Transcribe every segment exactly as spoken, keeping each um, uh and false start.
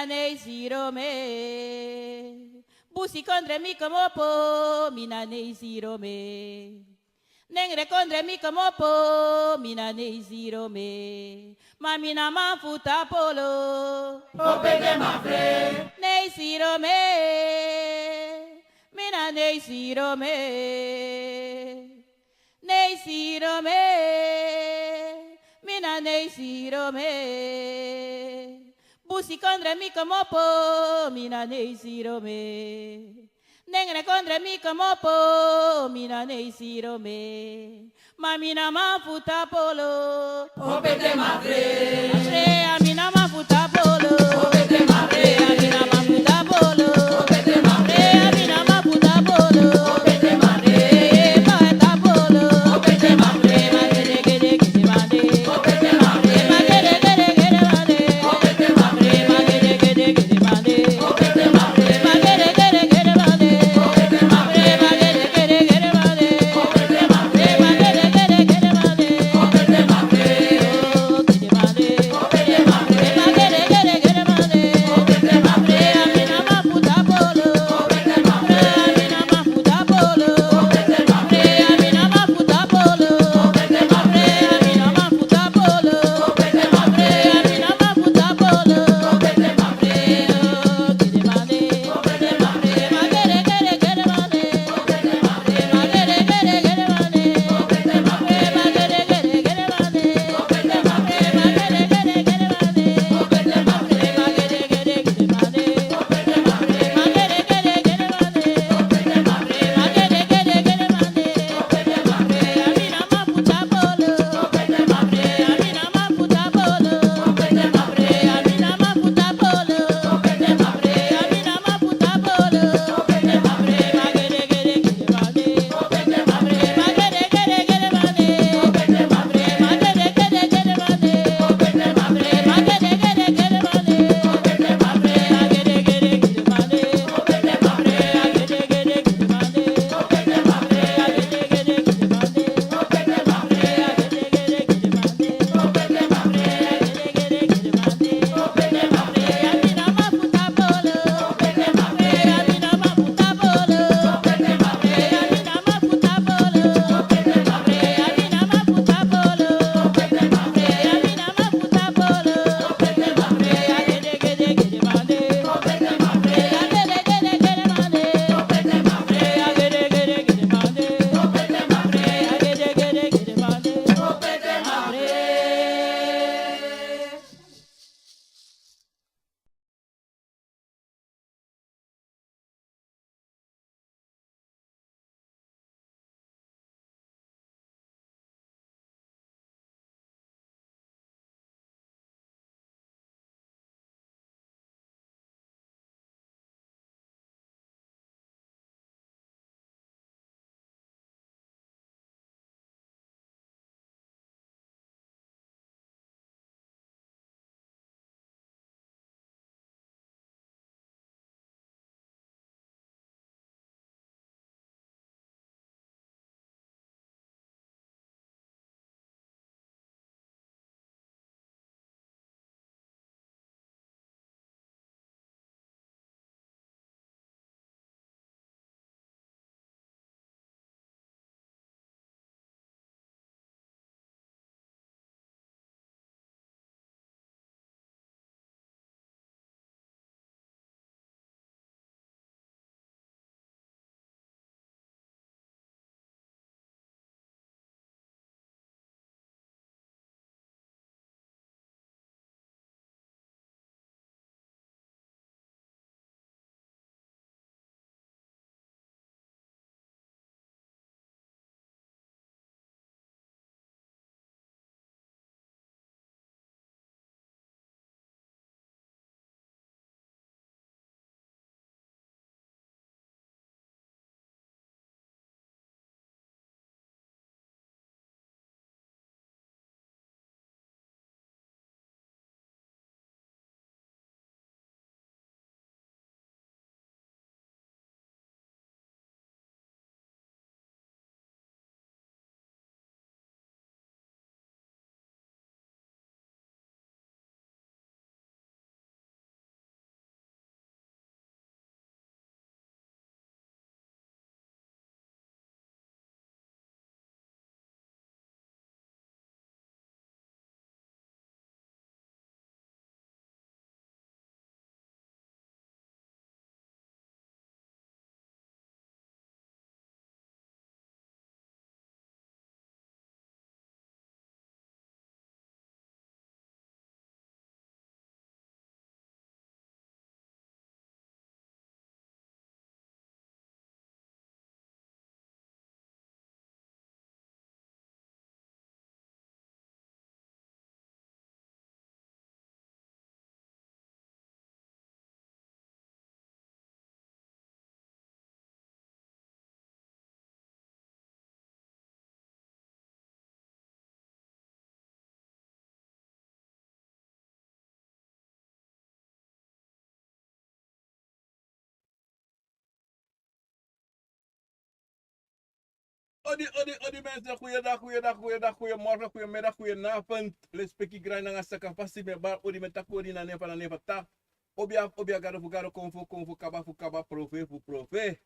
Nei Siro me. Busikondre mi komopo, mi na Nei Siro me. Nengre kondre mi komopo, mi na Nei Siro me. Ma mi na man fu Tapolo. Opete mafre. Nei Siro me. Mi na Nei Siro me. Nei Siro me. Mi na Nei Siro me. Busikondre mi komopo, mi na Nei Siro me. Nengre kondre mi komopo, mi na Nei Siro me. Ma mi na man fu Tapolo. Opete mafre. Mafre, a mi na man fu Tapolo. Opete mafre. A mi na man fu Tapolo. Opete mafre. A mi na man fu Tapolo. Opete mafre. Ba Tapolo. Opete mafre. Ma gede gede gede bande. Opete mafre. Ma gede gede gede bande. Opete mafre. Ma gede gede gede bande. Opete mafre. Ma gede gede gede bande. Opete mafre. Ma gede gede gede bande. Odi, odi, odi mensen, goeiedag, goeiedag, goeiedag, goeiemorgen, goeiemiddag, goedenavond. Lespeki grani nanga sakafasi, mi e bari odi, mi e taki odi na nen fu a, na nen fu a Tata. Obia, obia, gado fu gado, konfo, konfo, kaba fu kaba, profe fu profe.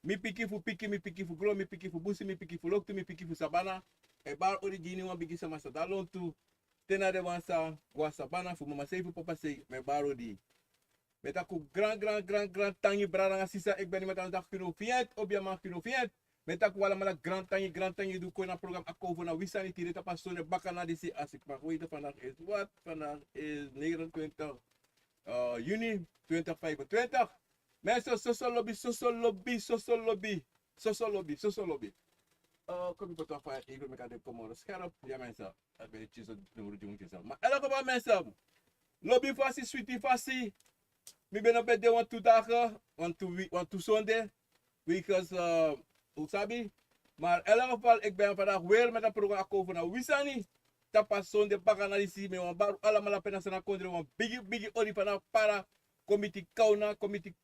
Mi piki fu piki, mi piki fu gron, mi piki fu busi, mi piki fu loktu, mi piki fu sabana. Mi e bari odi gi iniwan bigi sama san de na lontu. Te na den wan san go na sabana, fu mama sei, fu papa sei, mi e bari odi. Mi e taki un gran, gran, gran, gran tangi brada nanga sisa, efu ben iman tan taki un no fienti, obia man un no fienti. Mi e taki un alamala gran tangi, gran tangi di un kon ini a program Akomfo na wi sani tide tapu a sonde bakana disi, a sik mag weten vandaag is wat, vandaag is negenentwintig eh, juni twintig vijfentwintig. Mensen, soso lobi, soso lobi, soso lobi, soso lobi, soso lobi. Eh, kon mi poti wan faya even meki a de kon moro scherp. Ya mensen, a ben e tyari so numru di un tyari so. Ma in elk geval mensen, lobi fasi, switi fasi. Mi ben no ben de wantu dagen, wantu wi-, wantu sonde. Wegens, eh, un sabi. Maar in elk geval, ik ben vandaag weer met een program Akomfo na wi sani. Tapu a sonde bakana disi, mi wani bari un alamala pe na Sranan kondre wan bigi, bigi odi, vanaf Para, kon miti Kauna, kon miti,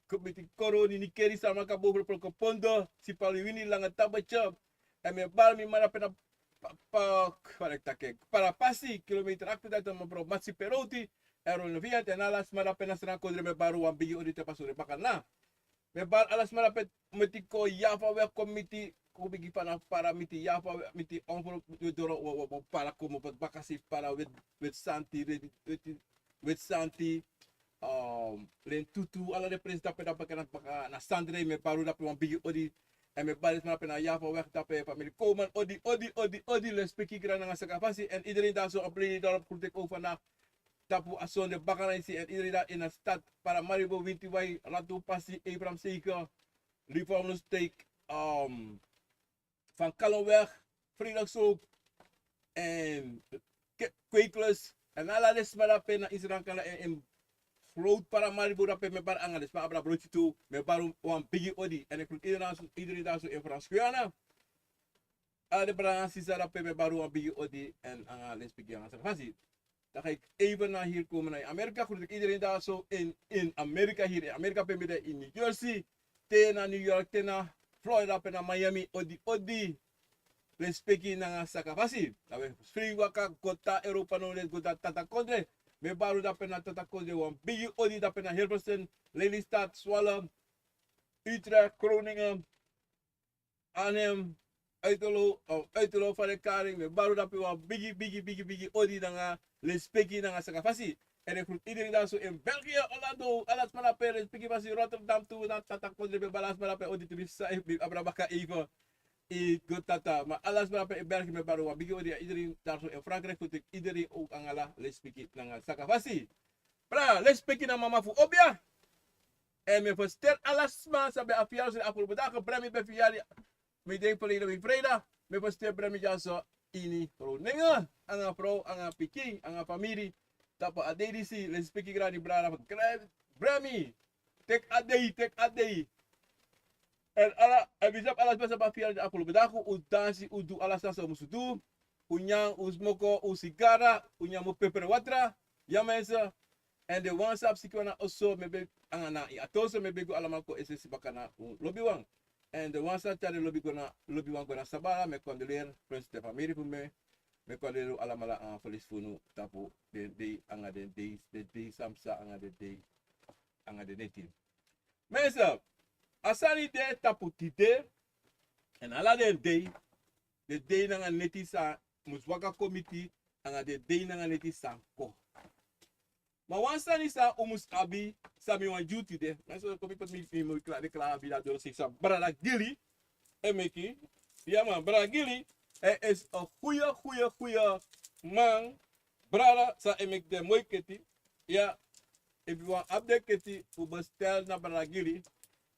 kon miti Koroni, Nikeri, Saramaka, Bovelo, Polokopondo, Sipaliwini, Langa Tabetje. Èn mi e bari mi man na pe na pa, pa, fa den e taki, Para pasi, kilometer achtentachtig, mevrouw Matsi Perouti, èn Ronald Viant, èn ala sma na pe na Sranan kondre, mi e bari un wan bigi odi tapu a sonde bakana. Mi e bari ala sma na pe miti kon yafa weg, kon miti, kon bigin vanaf Para, miti yafa weg, miti Onvro, we doro, we, we, we Para kon, we bakasi Para, we, we Santi, we, we, we Santi, um, Lentutu, ala den presi dape, dape, na, na Sandre, mi e bari un dape wan bigi odi. Èn mi e bari sma dape na yafa weg dape, famiri Koman, odi, odi, odi, odi, lespeki grani nanga sakafasi. Èn iedereen daar zo op Lelydorp groet ik ook vandaag. Tapu a sonde bakana disi, èn iedereen daar in de stad, Paramaribo, Wintiwai, Ratu, Pasi, Abraham Seika, Livorno steek, um, Van Kallenweg, Vredeshoop, èn Ke-, Kweeklus, èn ala den sma dape na Israel Kala, èn, èn groot Paramaribo dape, mi e bari anga den sma abra broodje tu, mi e bari wan bigi odi. Èn ik groet iedereen daar zo, iedereen daar zo in Frans-Guyana. Ala den brada nanga sisa dape, mi e bari wan bigi odi èn anga lespeki nanga sakafasi. Dan ga ik even naar hier komen naar Amerika. Groet ik iedereen daar zo in, in Amerika, hier in Amerika, pe mi de in New Jersey, te na New York, te na Florida, pe na Miami, odi, odi. Lespeki nanga sakafasi. Dan we frei waka go na Europa now, let's go na Tata Kondre. Mi e bari un dape na Tata Kondre wan bigi odi, dape na Hilversum, Lelystad, Zwolle, Utrecht, Groningen, Arnhem, Uitelo, of Uitelo van de Karing, mi e bari un dape wan bigi, bigi, bigi, bigi odi nanga lespeki nanga sakafasi. Èn ik groet iedereen daar zo in België, Orlando, ala sma dape, lespeki fasi, Rotterdam tu, na Tata Kondre, mi e bari ala sma dape, odi tu, mi sa, mi abra baka even. I go Tata, ma ala sma dape in België, mi e bari wan bigi odi, iedereen daar zo in Frankrijk, groet ik iedereen ook anga lespeki nanga sakafasi. Brada, lespeki na mama fu obia. Èn mi e feliciteer ala sma san ben abi verjaardag den afgelopen dagen. Bremi ben verjaardag, mi denki verleden week vrijdag. Mi e feliciteer Bremi dyaso ini Groningen. Anga frow, anga pikin, anga famiri. Tapu a dei disi, lespeki grani brada fu Gre-, Bremi. Teki a dei, teki a dei. Èn ala, èn mi sabi ala sma san ben abi verjaardag den afgelopen dagen, un dansi, un du ala sani san un musu du. Un nyan, un smoko, un sigara, un nyan, un peper watra. Ya mensen. Èn den wan san abi sikin wan na oso, mi e begi anga na ini a toso, mi e begi un alamala kon esesi baka na un lobiwan. Èn den wan san tyari den lobi go na, lobiwan go na sabala, mi e kondoleer, prinsi, den famiri fu mi. Mi e kondoleer un alamala anga felesi fu unu tapu den dei anga den dei, den dei san psa anga den dei, anga den neti. Mensen, a sani de tapu tide, èn ala den dei, den dei nanga neti san mus waka kon miti, anga den dei nanga neti san kon. Ma wan sani san un mus abi, san mi wani gi un tide. Mensen, kon mi poti mi, mi, mi kla-, de kla abi dati doro sei san brada Gili e meki. Ya man, brada Gili, hij is een goeie, goeie, goeie man. Brada san e meki den moi keti. Ya, efu un wani abi den keti, un bestel na brada Gili.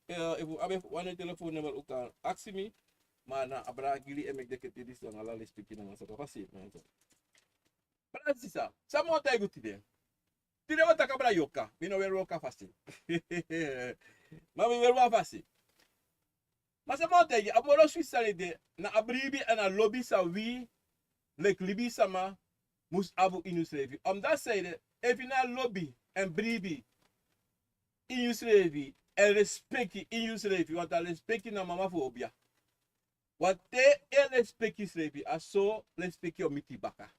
Eh, efu un abi wan telefoonnummer, un kan aksi mi. Ma na a brada Gili e meki den keti disi, dan ala lespeki nanga sakafasi, mensen. Brada, sisa, san mi o taigi un tide. Tide mi o taki abra yoka, mi no weri woka fasi. Ma mi weri wan fasi. Ma san mi o taigi, a moro switi sani de, na a bribi èn a lobi san wi, leki libisama, mus abi ini unsrefi. Omdat san ede, efu i no abi lobi èn bribi ini unsrefi, èn lespeki ini unsrefi, want a lespeki na mama fu obia. Wan te e lespeki srefi, a so lespeki o miti baka.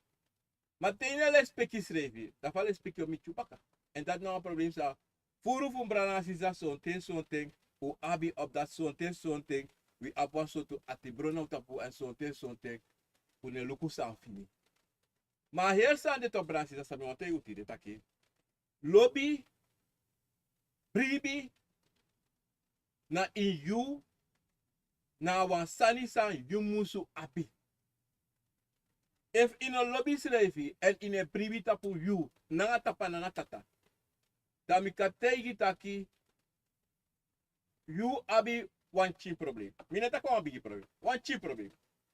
Ma te i no e lespeki srefi, dan fa lespeki o miti yu baka? Èn dati na wan problem san furu fu un brada nanga sisa sonten sonten un abi op dati sonten sonten. Wi abi wan sortu ati bron na un tapu èn sonten sonten un no e luku san fini. Ma a heri sani de, topu brada nanga sisa, san mi wani taigi un tide taki lobi bribi na ini yu na wan sani san yu musu abi. Efu i no lobi srefi èn i no e bribi tapu yu nanga tata nanga tata, dan mi kan taigi taki yu abi wan pikin problem. Mi no e taki wan bigi problem, wan pikin problem.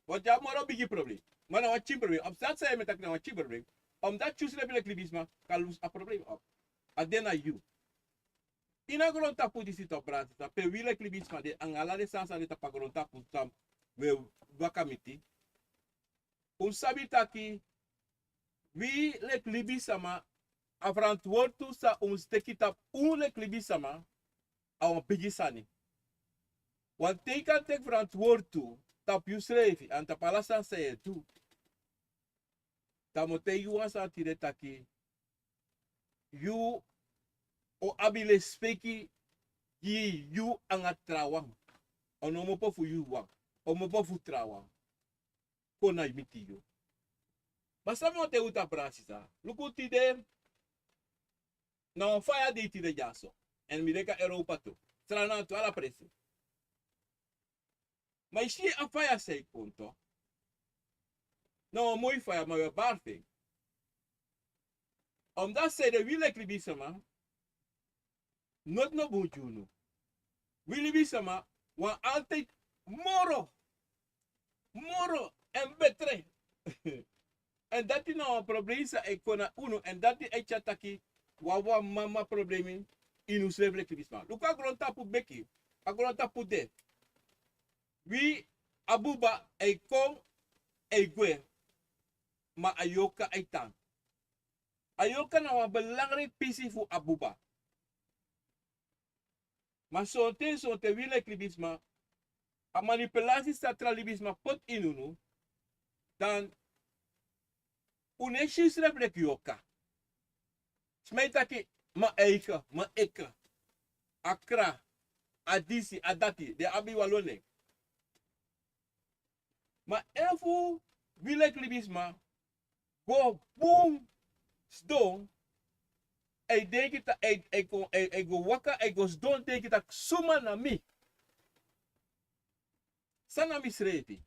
Bati yu abi moro bigi problem. Ma na wan pikin problem. Omdati san yu e taki na wan pikin problem, omdati yu srefi leki libisma kan lusu a problem op. A de na yu. Ini a grontapu disi, topu brada nanga sisa, pe wi leki libisma de anga ala den sani san de tapu a grontapu san wi e waka miti, un sabi taki wi leki libisma, a ferantwortu san un mus teki tapu un leki libisma, a wan bigi sani. Wan te i kan teki ferantwortu tapu yusrefi èn tapu ala sani san yu e du, dan mi o taigi yu wan sani tide taki yu o abi lespeki gi yu anga trawan. O no mopo fu yu wan, o mopo fu trawan. Kon na miti yu. Ma san mi o taigi un, topu brada nanga sisa, luku tide, na wan faya dei tide dyaso. Èn mi denki a Europa tu, Sranan tu, ala presi. Ma i si a faya san e kon tu, na wan moi faya, ma wi e bari fu en. Omdati san ede, wi leki libisma, noti no bun gi unu. Wi libisma wani altide moro, moro èn betre. Èn dati na wan problem san e kon na unu, èn dati e tyari taki wi abi wan mama problem ini unsrefi leki libisma. Luku a grontapu beki, a grontapu de. Wi, a buba e kon, e gwe, ma a yorka e tan. A yorka na wan belangriki pisi fu a buba. Ma sonten sonten wi leki libisma, a manipulasi san tra libisma poti ini unu, dan un no e si yusrefi leki yorka. Sma e taki, ma eike, ma eke, a kra, a disi, a dati, den abi wan lo nen. Ma efu wi leki libisma go bun sidon, e denki taki, e, e go, e, e go waka, e go sidon denki taki suma na mi? San na misrefi?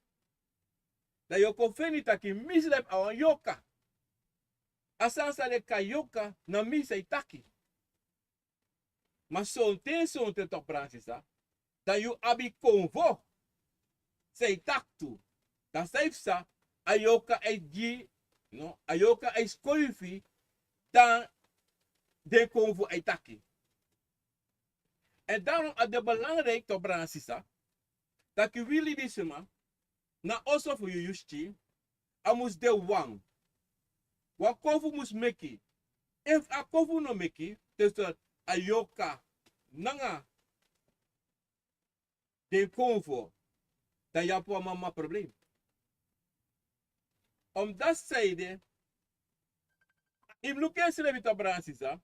Dan yu o kon feni taki misrefi a wan yorka. A sani san den e kai yorka na mi san e taki. Ma sonten sonten, topu brada nanga sisa, dan yu abi konfo san e taki tu. Dan san e psa? A yorka e gi, no, a yorka e skoifi, dan den konfo e taki. Èn dan a de belangriki, topu brada nanga sisa, taki wi libisma, na oso fu yu, yu si, a mus de wan. Wan konfo mus meki. Efu a konfo no meki, te so a yorka nanga den konfo, dan yu abi wan mama problem. Omdati san ede, i mus luku yusrefi, topu brada nanga sisa.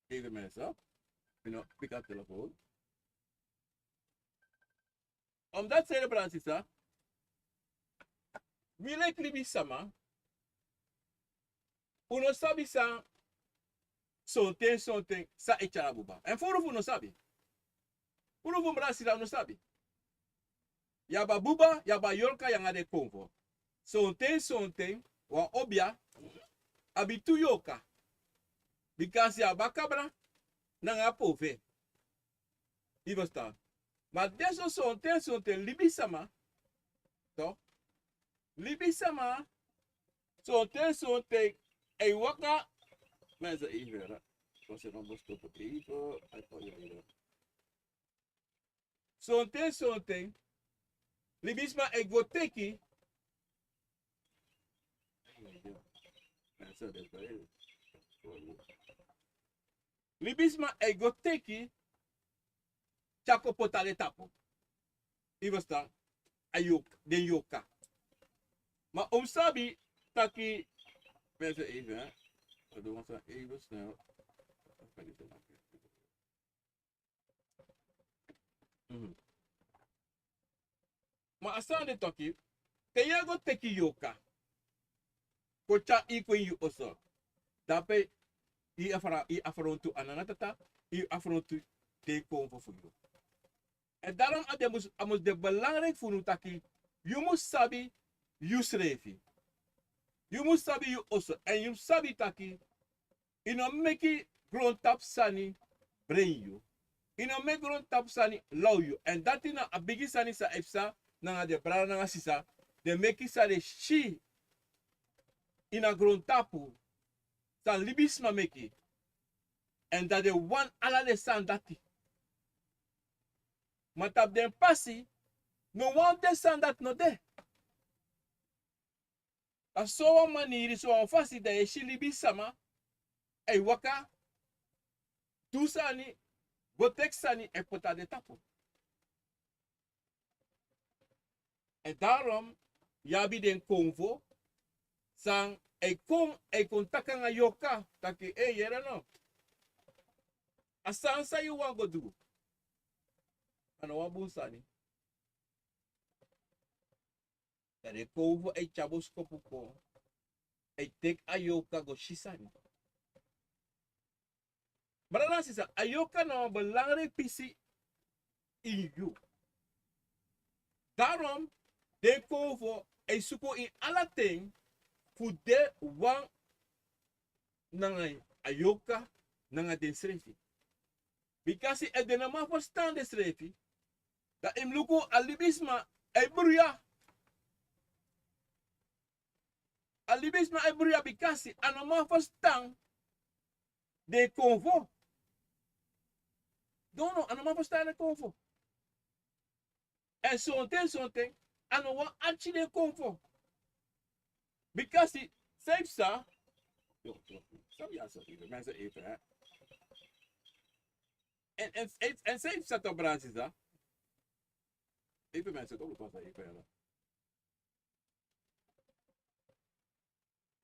Even mensen, you know, pick up telefoon. Omdati san ede, brada nanga sisa, wi leki libisma, un no sabi san sonten sonten san e tyari a buba. Èn furu fu un no sabi. Furu fu un, brada nanga sisa, un no sabi. Yu abi a buba, yu abi a yorka, yu anga den konfo. Sonten sonten wan obia abi tu yorka. Bikasi yu abi a kabra nanga a pove. Yu e ferstan? Ma den so sonten sonten libisma, to, libisma, sonten sonten e waka. Mensen, even, hè. Sonten sonten libisma e go teki. Libisma e go teki tyari kon poti na den tapu. Yu ferstan? A yoka, den yoka. Ma un mus sabi taki, mensen even, hè. We doen het even snel. Mhm. Ma a sani de taki, te yu e go teki yoka, kon tyari yu kon ini yu oso, dape yu afra-, yu afrontu a nana tata, yu afrontu den konfo fu yu. Èn daarom a de mus, a mus de belangrijk fu unu taki, yu mus sabi yusrefi. Yu mus sabi yu oso, èn yu mus sabi taki, yu no meki grontapu sani bren yu. Yu no meki grontapu sani law yu. Èn dati na a bigi sani san e psa nanga den brada nanga sisa. Den meki san den si ini a grontapu, san libisma meki. Èn dan den wani ala den sani dati. Ma tapu den pasi, no wan fu den sani dati no de. A sowan maniri, sowan fasi dan yu e si libisma e waka, du sani, go teki sani e poti na den tapu. Èn daarom yu abi den konfo san e kon, e kon taki nanga yoka taki, ei, yere no. A sani san yu wani go du, a no wan bun sani. Dan den konfo e tyari boskopu kon, e teki a yoka go si sani. Brada nanga sisa, a yoka na wan belangrijk pisi ini yu. Daarom den konfo e suku ini ala ten fu de wan nanga a yoka nanga densrefi. Bikasi efu den no man ferstan densrefi, dan yu mus luku a libisma e bruya. A libisma e bruya bikasi a no man ferstan den konfo. Nono, a no man ferstan den konfo. Èn sonten, sonten, a no wani arki den konfo. Bikasi san e psa, yo, yo, san mi a so even, mensen even, hè. Èn, èn, èn, èn san e psa toch, brada nanga sisa? Even mensen toch, even, hè.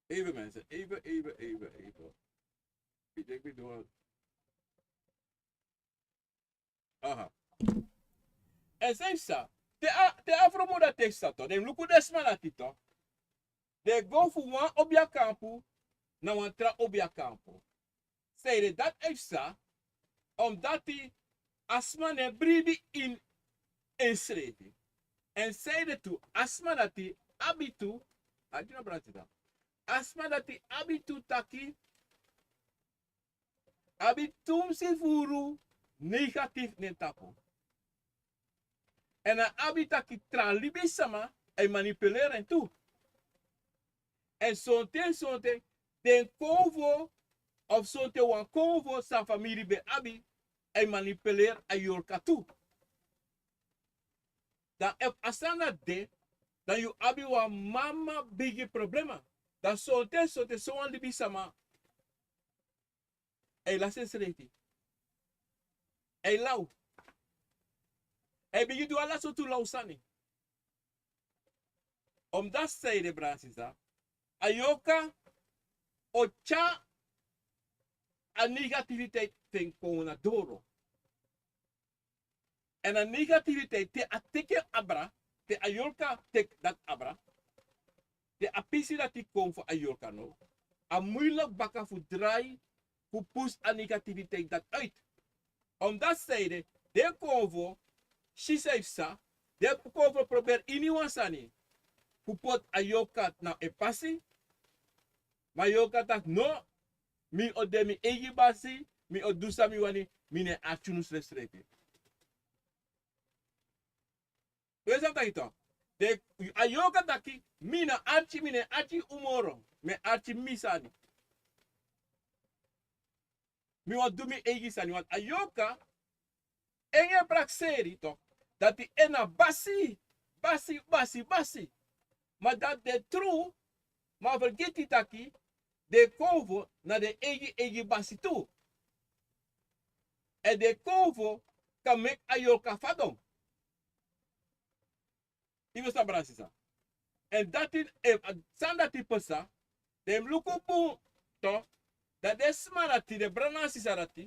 Even mensen, even, even, even, even. Ik denk, we doen. Aha. Èn san e psa, te a, te a fromu dati e psa toch, den luku den sma dati toch, den go fu wan obiakampu na wan tra obiakampu. Sanede dati e psa? Omdati a sma no e bribi ini ensrefi. Èn sanede tu, a sma dati abi tu, a dina brada nanga sisa, a sma dati abi tu taki, abi tumsi furu negatif na en tapu. Èn a abi taki tra libisma e manipuleri en tu. Èn sonten, sonten, den konfo, of sonten wan konfo san famiri ben abi, e manipuleri a yorka tu. Dan efu a sani dati de, dan yu abi wan mama bigi problema. Dan sonten, sonten, sowan libisma e lasi ensrefi. E law. E bigin du ala sortu law sani. Omdati sanede, brada nanga sisa, a yorka o tyari a negativiteit fu en kon na doro. Èn a negativiteit, te a teki abra, te a yorka teki dati abra, te a pisi dati kon fu a yorka now, a muilek baka fu drai, fu pusu a negativiteit dati uit. Omdati sanede, den konfo, si san e psa, den konfo proberi ini wan sani fu poti a yorka na en pasi, ma yorka taki no, mi o de mi eigi basi, mi o du san mi wani, mi no e arki unu srefsrefi. Yu e sabi taki toch, den, a yorka taki, mi no e arki, mi no e arki un moro, mi e arki mi sani. Mi wani du mi eigi sani, want a yorka, en e prakseri toch, dati en na basi, basi, basi, basi. Ma dati de tru, ma fergiti taki, den konfo na den eigi, eigi basi tu. Èn den konfo kan meki a yorka fadon. Yu mus sabi, brada sisa. Èn dati, efu a sani dati pasa, den mus luku bun, toch, dan den sma dati, den brada nanga sisa dati,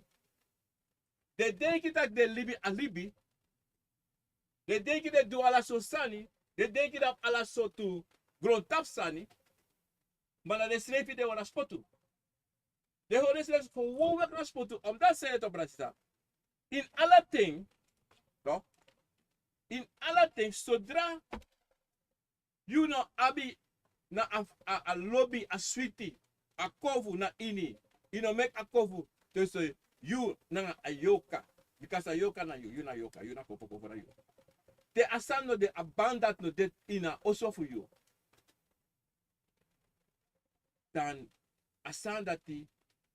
den denki taki den libi a libi, den denki den du ala sortu sani, den denki den abi ala sortu grontapu sani, ma na den srefi den wani spotu. Den hori srefi fu wowek na spotu, omdat sani, toch, brada sisa. In ala ten, toch, in ala ten, sodra yu no abi na a, a, a lobi, a switi, a kofu na ini, yu no meki a kofu tussen yu nanga a yorka. Bikasi a yorka na yu, yu na yorka, yu na kofu, kofu na yu. Te a sani no de, a band dati no de ini a oso fu yu, dan a sani dati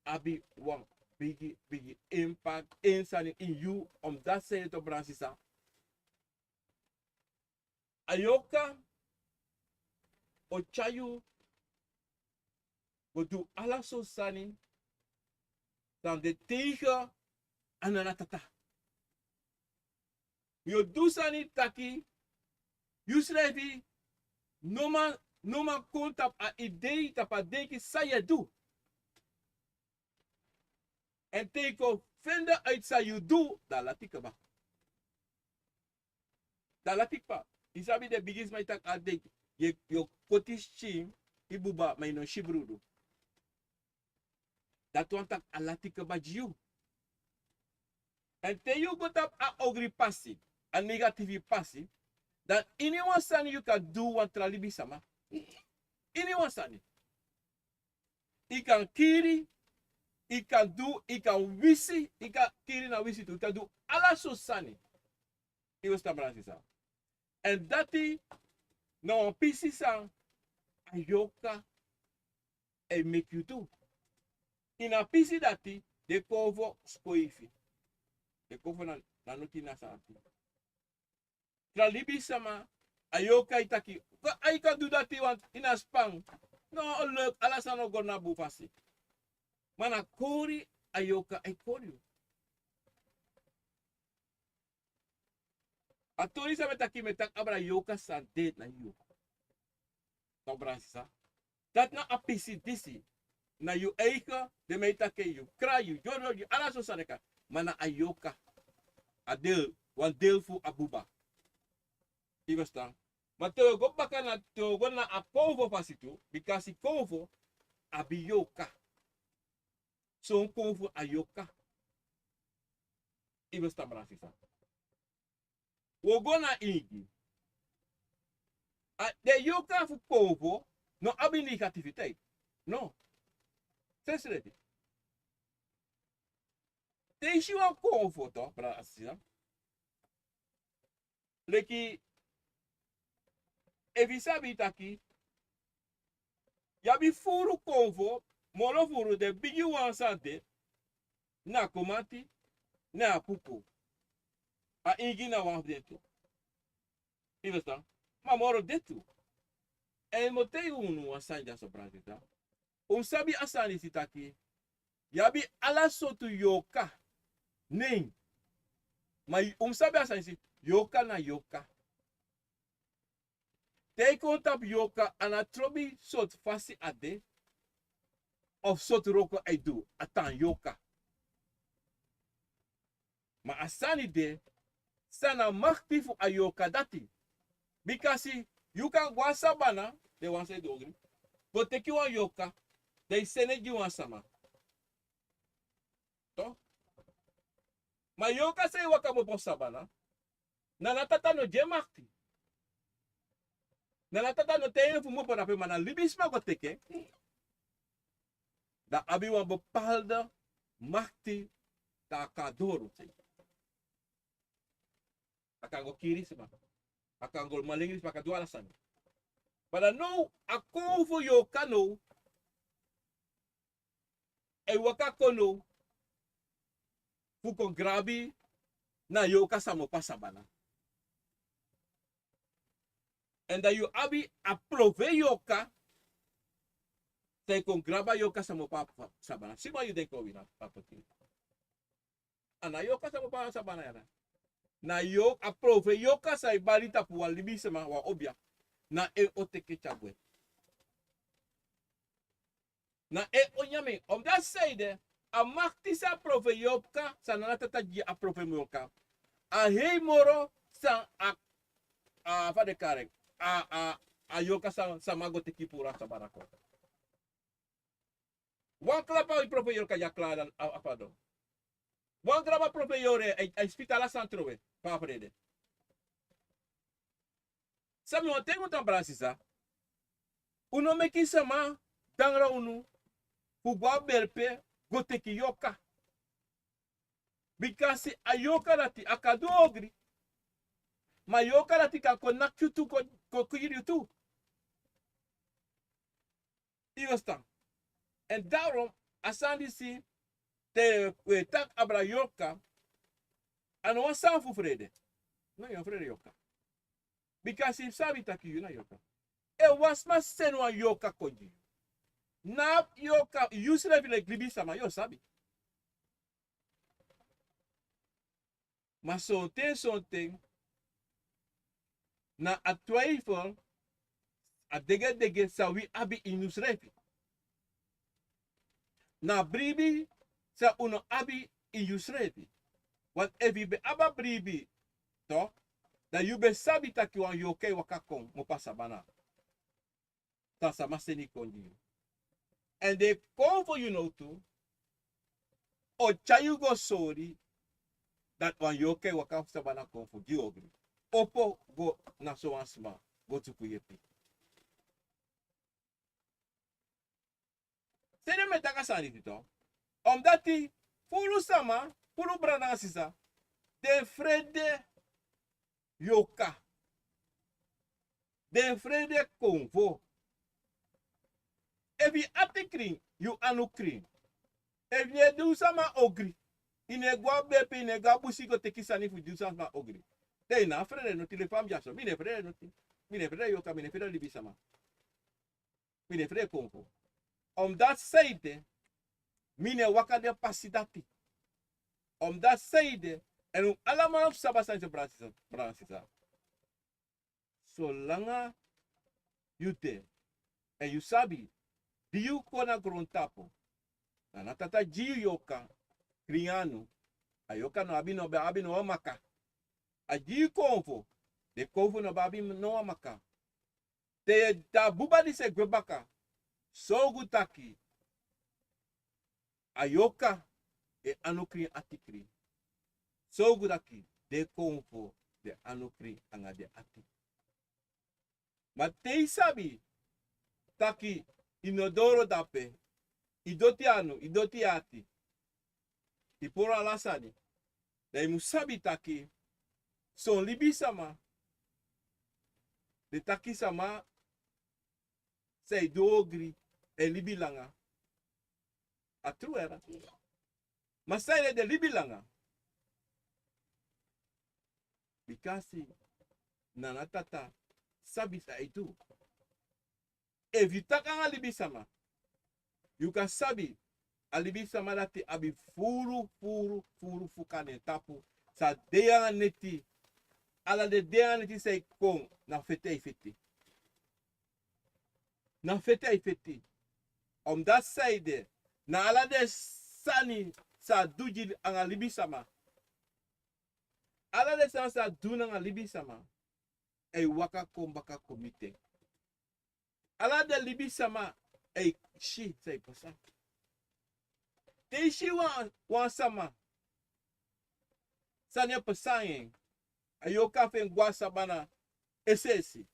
abi wan bigi, bigi impact, en sani ini yu, omdat sani, toch, brada sisa. A yorka o tyari yu go du ala sortu sani san de tegen a nana tata. Yu o du sani taki yusrefi no man, no man kon tapu a idei, tapu a denki san yu e du. Èn te yu kon fende uit san yu du, dan a lati kaba. Dan a lati kaba. Yu sabi den bigisma e taki a dei, yu e, yu o koti skin, yu buba, ma yu no si brudu. Dati wani taki a lati kaba gi yu. Èn te yu go tapu a ogri pasi, a negatifi pasi, dan iniwan sani yu kan du wan tra libisama. Iniwan sani. Yu kan kiri, yu kan du, yu kan wisi, yu kan kiri na wisi tu, yu kan du ala sortu sani. Yu e ferstan, brada sisa. Èn dati na wan pisi san a yorka e meki yu du. Ini a pisi dati den konfo skoifi. Den konfo na, na noti na sani. Tra libisama, a yorka e taki, a yu kan du dati, want ini a span. No, o leuk, ala sani o go na bun fasi. Ma na kori a yorka e kori yu. A tori san mi e taki, mi e taki abra yorka san de na yu. Toch, brada sisa. Dati na a pisi disi. Na yu eigen, den mi e taki, yu krai, yu yoro, yu ala sortu sani kan. Ma na a yorka. A deel, wan deel fu a buba. Yu e ferstan. Ma te wi o go baka na, te wi o go na a konfo fasi tu, bikasi konfo abi yorka. Son konfo a yorka. Yu e ferstan, brada sisa. Wi o go na ingi. A, den yorka fu konfo no abi negativiteit. No. Sensrefi. Te yu si wan konfo, toch, brada sisa. Leki, efu yu sabi taki yu abi furu konfo, moro furu, den bigiwan san de, na a komanti, na a pupu. A ingi na wan fu den tu. Yu e ferstan? Ma moro de tu. Èn mi o taigi unu wan sani dyaso, brada sisa. Un sabi a sani disi taki yu abi ala sortu yorka. Nee. Ma un sabi a sani disi, yorka na yorka. Te yu kon tapu yorka, a no trobi sortu fasi a de, of sortu wroko a e du, a tan yorka. Ma a sani de, san na makti fu a yorka dati. Bikasi yu kan go a sabana, den wan san e du ogri, go teki wan yorka, dan yu seni en gi wan sama. Toch? Ma yorka san e waka kmopo sabana, nana tata no gi en makti. Nana tata no taigi en fu kmopo drape, ma na libisma go teki en. Dan a abi wan bepaalde makti, dan a kan doro. A kan go kiri sma. A kan go malengri sma, a kan du ala sani. Ma dan now, a konfo yorka now e waka kon now fu kon grabi na yorka san kmopo a sabana. Èn dan yu abi a prove yorka san e kon grabi a yorka san kmopo a sabana. Suma yu denki o wini a poti? A no a yorka san kmopo a sabana ya na. Na yo, a profeti Yorka san e bari tapu wan libisama, wan obia. Na en o teki tyari gwe. Na en o nyan en. Omdat a sei de, a makti san a profeti Yorka, san Nana Tata gi a profeti Yorka, a hei moro san a, a fa den kari en, a, a, a Yorka san, san man go teki puru a sabana kon. Wan klanpa profeti Yorka ya kla a, a, a fadon. Wan klanpa profeti Yorka, a, a e sipiti ala sani trowe, fa a frede. San mi wani taigi un, brada, sisa. Un no meki sama dangra unu fu go a berpe go teki yorka. Bikasi a yorka dati a kan du ogri. Ma yorka dati kan kon naki yu tu, kon, kon kiri yu tu. Yu e ferstan. Èn daarom, a sani disi, te wi e taki abra yorka, a no wan sani fu frede. No, yu no frede yorka. Bikasi yu sabi taki yu na yorka. Efu wan sma seni wan yorka kon gi yu, na yorka, yusrefi leki libisama, yu o sabi. Ma sonten, sonten, na a twijfel, a degedege san wi abi ini yusrefi. Na a bribi san un no abi ini yusrefi. Want efu yu ben abi a bribi, toch, dan yu ben sabi taki wan yorka e waka kon kmopo a sabana. San sama seni kon gi yu. Èn den kon fu yu nowtu o tyari yu go sori dati wan yorka e waka fu sabana kon fu gi ogri. Opo go na sowan sma go suku yepi. Seni mi e taki a sani disi, toch. Omdati furu sama, furu brada nanga sisa, den frede yorka. Den frede konfo. Efu yu ati krin, yu anu krin. Efu yu e du sama ogri, yu no e go a berpe, yu no e go a busi go teki sani fu du sama ogri, dan yu no abi frede noti. Leki fa mi dyaso, mi no e frede noti. Mi no e frede yorka, mi no e frede libisama. Mi no e frede konfo. Omdati sei de, mi no e waka den pasi dati. Omdati sei de, èn un alamala fu sabi a sani disi, brada nanga sisa. Solanga yu de, èn yu sabi, di yu kon na grontapu, Nana Tata gi yu yorka, krin anu, a yorka no abi, no ben abi no wan maka. A gi yu konfo, den konfo no ben abi no wan maka. Te yu e tan buba disi e gwe baka, sorgu taki a yorka e anu krin, ati krin. Sorgu taki den konfo de anu krin anga den ati. Ma te yu sabi taki yu no doro dape, yu doti anu, yu doti ati, yu poro ala sani, dan yu mu sabi taki son libisama, den taki sama san e du ogri e libi langa. A tru, heri. Ma san ede, den libi langa? Bikasi Nana Tata sabi san a e du. Efu yu taki anga libisama, yu kan sabi a libisama dati abi furu, furu, furu fuka na en tapu. San de yu anga neti, ala den de yu anga neti san e kon, na feti a e feti. Na feti a e feti. Omdati san ede, na ala den sani san a du gi anga libisama, ala den sani san a du nanga libisama, a e waka kon baka kon miti en. Ala den libisama e si san e pasa. Te yu si wan, wan sama, sani e pasa anga en, a yorka fu en go a sabana es'esi,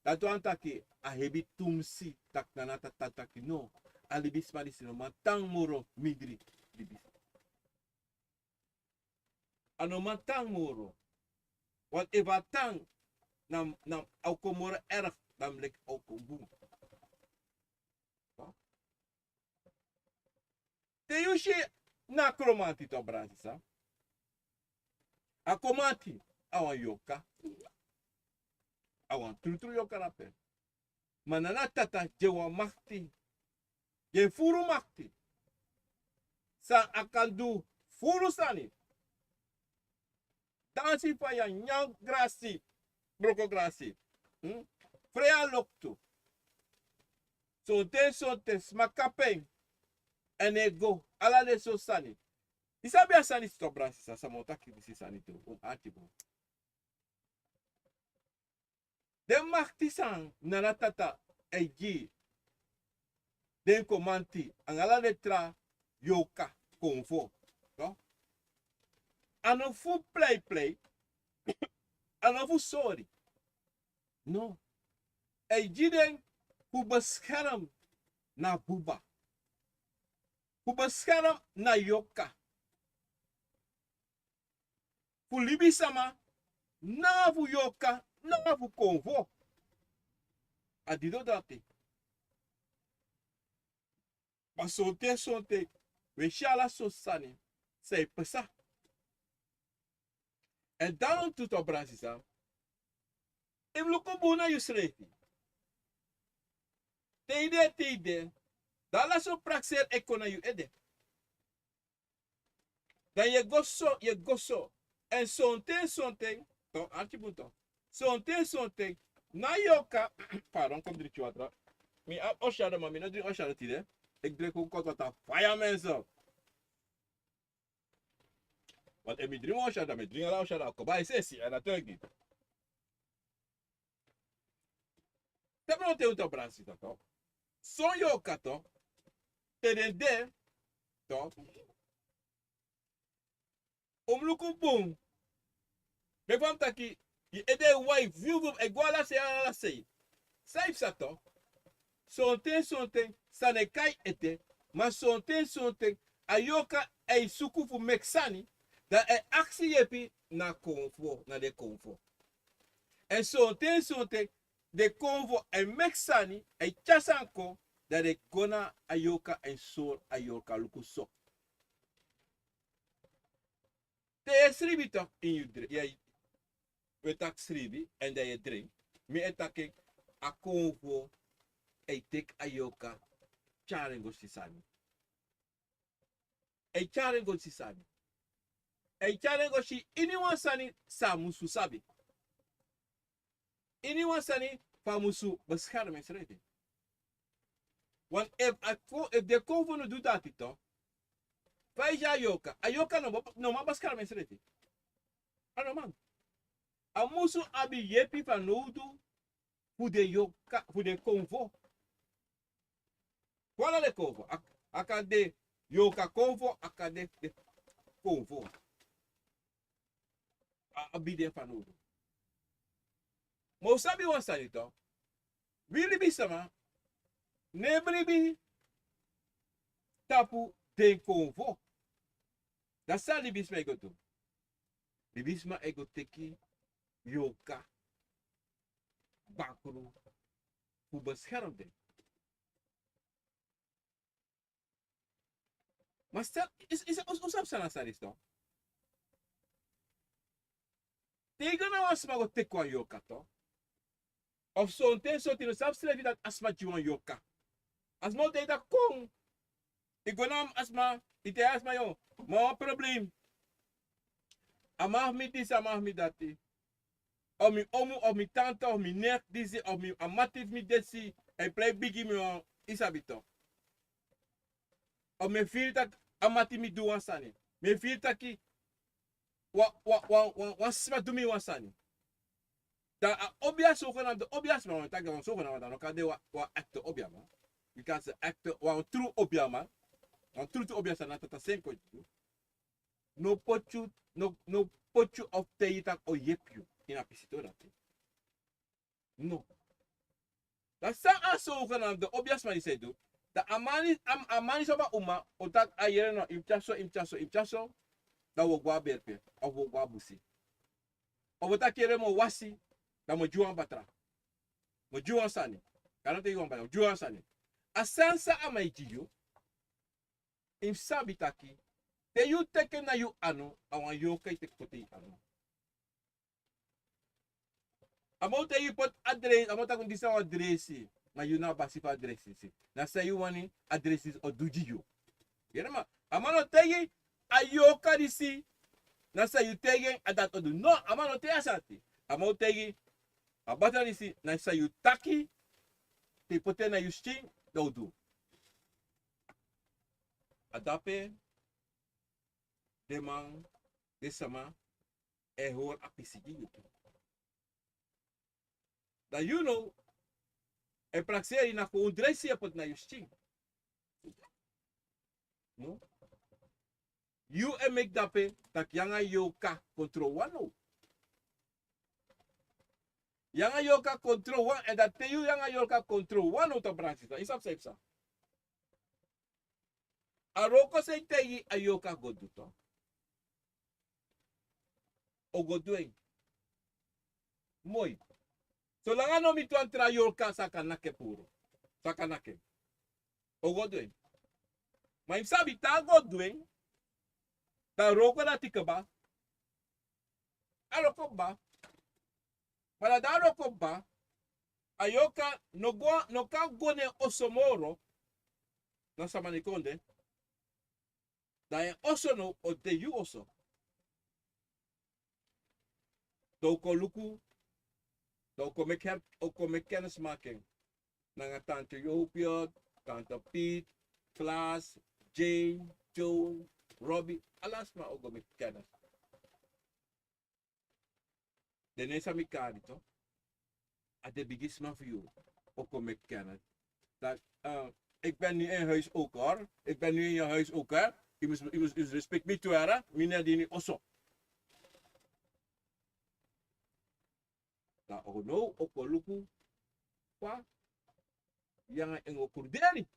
dati wani taki a hebi tumsi, taki Nana Tata taki no, a libisma disi no man tan moro mindri libisma. A no man tan moro. Want efu a tan, na, na a o kon moro erg dan leki a o kon bun. Te yu si na a kromanti, toch, brada nanga sisa. A kromanti a wan yorka. A wan trutru yorka na pe. Ma Nana Tata gi en wan makti. Gi en furu makti. San a kan du furu sani. Dansi faya, nyan grasi, broko grasi. Hmm? Frei a loktu. Sonten sonten sma kapu en. Èn e go, ala den so sani. I sabi a sani stop, brasi, san sama o taki disi sani tu, un ati bun. Den makti san Nana Tata e gi den komanti anga ala den tra yoka konfo. No? A no fu pleiplei, a no fu sori. No. A e gi den fu beskerm na buba. Fu beskerm na yoka. Fu libisama, nanga fu yoka, nanga fu konfo. A didon dati. Ma sonten sonten, we si ala so sani san e pasa. Èn dan tu, to, brasisa, i mus luku bun na yusrefi. Te i de, te i de, dan ala so prakseri e kon na yu ede. Dan yu e go so, yu e go so. Èn sonten sonten, to, arki bun to. Sonten sonten, na yoka, pardon, kon dringi watra. Mi abi oshada, ma mi no dringi oshada tide. Èn dringi kon koti watra, faya, mensen. Want efu mi dringi oshada, mi dringi ala oshada, kon bai sesi, èn a teki. Te mi no te un to, brasisa, to. Son yoka, to. Te den de, to. Un mus luku bun. Meki fa mi taki, yu ede e wai, viu, viu, e go ala sei, ala sei. San yu psa, to. Sonten sonten, sani e kon na yu ede, ma sonten sonten, a yoka e suku fu meki sani, dan a e aksi yepi na konfo, na den konfo. Èn sonten sonten, den konfo e meki sani, e tyari sani kon, dan den go na a yoka èn sori a yoka luku so. Te yu e sribi, to, ini yu dre-, yu e, yu e taki sribi, èn dan yu e dringi. Mi e taki a konfo e teki a yoka, tyari en go si sani. E tyari en go si sani. E tyari en go si iniwan sani san a musu sabi. Iniwan sani fa a musu beskerm ensrefi. Want efu a ko-, efu den konfo no du dati, to, fa yu si a yoka, a yoka no, no man beskerm ensrefi. A no man. A musu abi yepi fanowdu fu den yoka, fu den konfo. Fu ala den konfo, a, a kan de yoka konfo, a kan de, de konfo. A, a abi den fanowdu. Ma un sabi wan sani, to. Wi libisama no e bribi tapu den konfo. Dan san libisma e go du? Libisma e go teki yoka bakru fu beskerm den. Ma stel, yu, yu, yu, yu sabi san na sani, to. Te yu go na wan sma go teki wan yoka, to. Of sonten sonten yu no sabi srefi dati a sma gi wan yoka. A sma o taigi yu taki kon. Yu go na a sma, yu taigi a sma: yo, mi abi wan problem. A man fu mi disi, a man fu mi dati. Of mi omu, of mi tanta, of mi nen disi, of mi, a mati fu mi disi, a e prei bigi mi, yu sabi, to. Of mi e firi taki a mati fu mi du wan sani. Mi e firi taki wan, wan, wan, wan, wan sma du mi wan sani. Dan a obiasma, kon na den obiasma, wan taki wan so, kon na wan, dan no kan de wan, wan echte obiaman. Because echte, wan true obiaman, wan true, true obiasma na Tata Senko. No poti yu, no, no poti yu of taigi yu taki a o yepi yu ini a pisi, to, dati. No. Dan san a so, kon na den obiasma disi e du. Dan a man, a, a man disi, of a uma, o taki: a yere no, yu mus tyari so, yu mus tyari so, yu mus tyari so. Dan wi o go na berpe, of wi o go na busi. Of wi o taki: yere, mi o wasi, dan mi o gi wan batra. Mi o gi wan sani. Kan no taigi wan batra, mi o gi wan sani. A sani san a man e gi yu, yu mus sabi taki, te yu teki en na yu anu, a wan yoka yu teki poti yu anu. A man o taigi yu poti a dresi, a man o taki: disi na wan dresi, ma yu na a basi fu a dresi disi. Na san yu wani a dresi disi o du gi yu. Yere, ma a man o taigi yu a yoka disi na san yu taigi en, a dati o du. No, a man no taigi a sani dati. A man o taigi a batra disi na san yu taki, te yu poti en na yu skin, dan o du. A dape den man, den sama e hori a pisi gi yu tu. Dan yu no e prakseri na kon un dreisi e poti na yu skin. No? Yu e meki dape taki yu nanga yorka kontro wan no. Yu nanga yorka kontro wan, èn dati te yu nanga yorka kontro wan no, ta bransi san yu sabi san yu psa. A wroko san yu taigi a yorka go du tu, o go du en. Moi. Solanga no miti wan tra yorka san kan naki en puru, san kan naki en, o go du en. Ma yu mus sabi te a go du en, dan a wroko dati kaba. A wroko kaba. Ma dan a wroko kaba, a yorka no go, no kan go na en oso moro, na sama no e kon de. Dan en oso no o de yu oso. Dan un kon luku, dan un kon meki her-, un kon meki kennismaking nanga tante Jopiot, tante Piet, Klaas, Jane, Joe, Robbie, ala sma o go meki kennis. Den nen san mi kari tu, a den bigisma fu yu o kon meki kennis. Dat, eh, ik ben nu in huis ook, hoor. Ik ben nu in je huis ook, hè. U moet, u moet, u respect mi tu, hè. Mi na dini oso. Dan o no o kon luku fa yu nanga en o kruderi.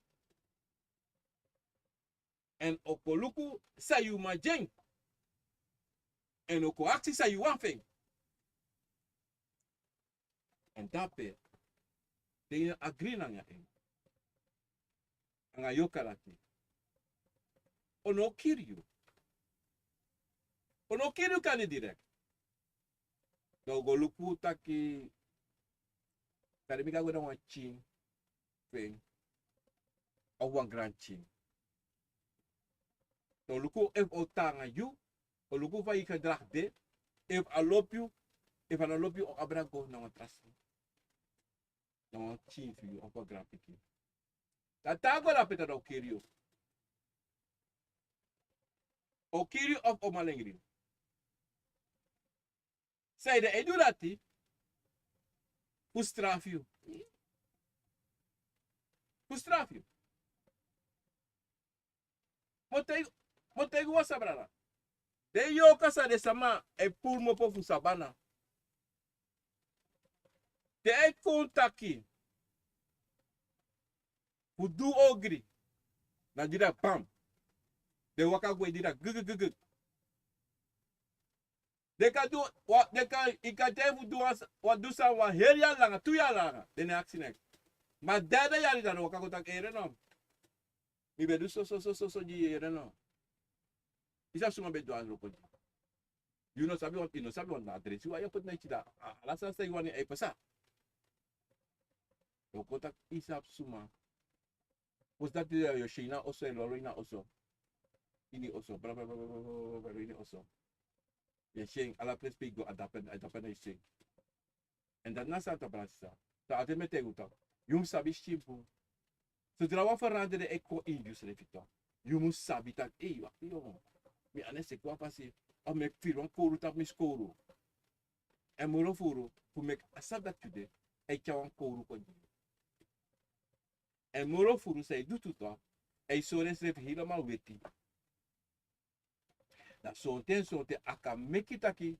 Èn o kon luku san yu man gi en. Èn o kon aksi san yu wani fu en. Èn dape, te yu no agri nanga en, nanga yorka dati, o no kiri yu. O no kiri yu kande direkt. Dan o go luku taki, kande mi kan go na wan pikin fu en, of wan granpikin. Dan o luku efu a o tan nanga yu, o luku fa yu gedrag de, efu a lobi yu, efu a no lobi yu, o abra go na wan tra sma. Na wan pikin fu yu, of wan granpikin. Dan te a go na pe dan o kiri yu. O kiri yu of o malengri yu. San ede e du dati fu strafu yu. Fu strafu yu. Mi o taigi, mi o taigi wan sani, brada. Den yorka san den sama e puru mopo fu sabana, te a e kon taki fu du ogri, na dida bam. Den waka gwe dida gigigigi. Den kan du, wa, den kan, yu kan taigi fu du wan, wan du san wan heri yari langa, tu yari langa, den no e aksi neks. Ma derde yari dan den waka go taki: "Ere no, mi ben du so so so so so gi yu, ere no." Yu sabi suma ben du a wroko gi yu? Yu no sabi wan, yu no sabi wan adresi wan yu e poti na yu tida. A, ala sani san yu wani e pasa. Yu o kon taki yu sabi suma. Fosi dati yu o si en na oso, e lolo ini a oso. Ini oso, bra, bra, bra, ini oso. Yu e si en, ala presi pe yu go, a dape, a dape na yu si en. Èn dati na san ta brada sisa. Dati mi e taigi un taki yu mus sabi skin puru. Sodra wan feranderi e kon ini yusrefi tu, yu mus sabi taki: "Ei, wakti, yu, mi anu e seki wan fasi, a meki firi wan kowru tapu mi skowru." Èn moro furu fu meki a sabi dati yu de, a e tyari wan kowru kon gi yu. Èn moro furu san yu du tu tu, a e sori ensrefi helemaal weti. Dan sonten, sonten a kan meki taki,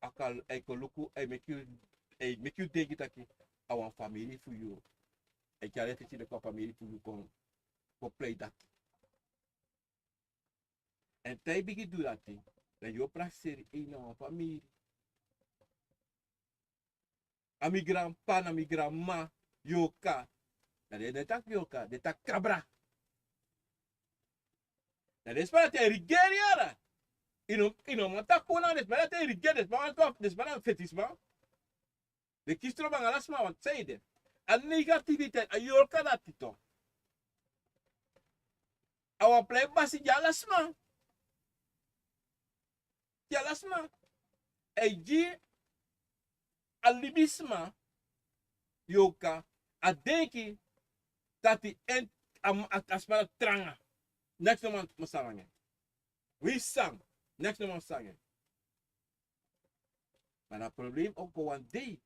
a kan, a e kon luku, a e meki yu, a e meki yu denki taki a wan famiri fu yu. A e tyari en teki de kon a famiri fu yu kon, kon prei dati. Èn te a e bigin du dati, dan yu o prakseri en na wan famiri. A mi granpa, na mi granma, yorka. Dan den no e taki yorka, den e taki kabra. Dan den sma dati e rigeri yara. Yu no, yu no man taki puru nanga den sma dati e rigeri, den sma dati, den sma dati fetisma. Den kisi trobi nanga ala sma, want san ede, a negativiteit, a yorka dati tu, a wan prei basi gi ala sma. gi ala sma. A e gi a libisma yorka a denki dati en a, a, a sma dati tranga. Neks no man, man sanga nanga en. Wi san, neks no man sanga nanga en. Ma na problem o kon wan dei.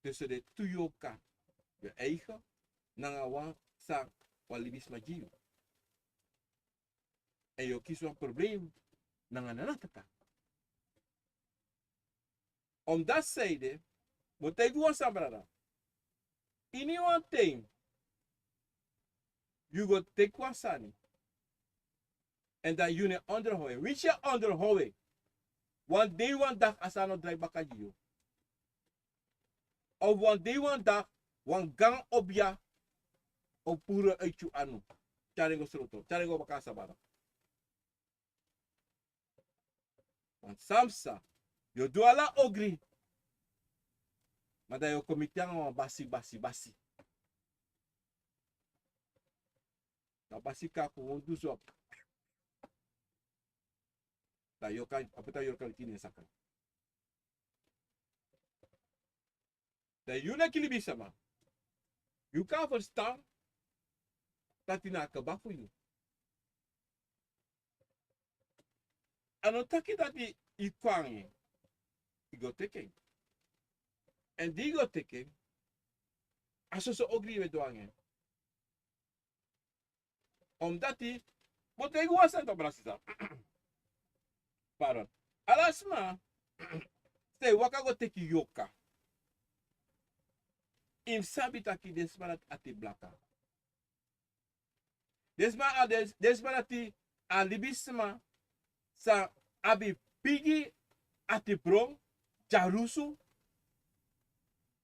Tussen de tu yorka, yu eigen, nanga wan san wan libisma gi yu. Èn yu o kisi wan problem nanga nana tata. Omdat zij de, mi o taigi wan sani brada. Ini wan ten, yu go teki wan sani. Èn dan yu no e onderhoud en. Winsi yu e onderhoud en, wan dei wan dag a sani o drai baka gi yu. Of wan dei wan dag, wan gan obia o puru en uiti yu anu. Tyari en go sroto, tyari en go baka na sabana. Want san psa, yu o du ala ogri. Ma dan yu o kon miti nanga wan basi, basi, basi. Na basi kaku wan du so. Dan yu o kan, a poti a yorka ini en saka. Dan yu leki libisma, yu kan ferstan dati na a kaba fu yu. A no taki dati yu kon nanga en, yu go teki en. Èn di yu go teki en, a soso ogri yu e du nanga en. Omdati, mi o taigi wan sani, brada, sisa. Pardon. Ala sma san e waka go teki yorka, yu mus sabi taki den sma dati ati blaka. Den sma a, den, den sma dati a libisma san abi bigi atibron, dyarusu,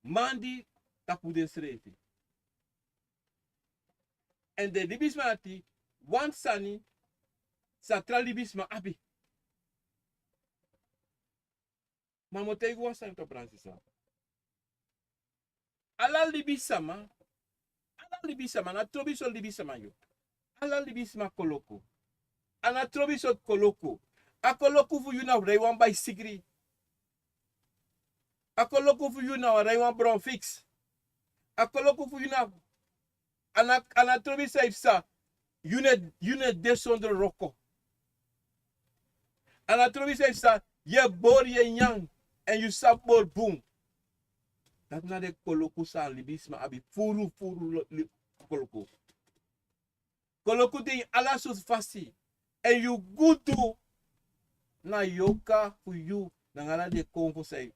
man di tapu densrefi. Èn den libisma dati wani sani san tra libisma abi. Ma mi o taigi wan sani, brada, sisa. Ala libisma, ala libisma, a no trobi sortu libisma yu. Ala libisma koloku. A no trobi sortu koloku. A koloku fu yu na fu rei wan baisikri. A koloku fu yu na fu rei wan bron fix. A koloku fu yu na, a no, a no trobi san yu psa, yu no e, yu no e de sondro wroko. A no trobi san yu psa, yu e bori, yu e nyan, èn yu sabi bori bun. Dati na den koloku san libisma abi, furu, furu lo-, li-, koloku. Koloku de ini ala sortu fasi. Èn yu gudu na yorka fu yu, nanga ala den konfo san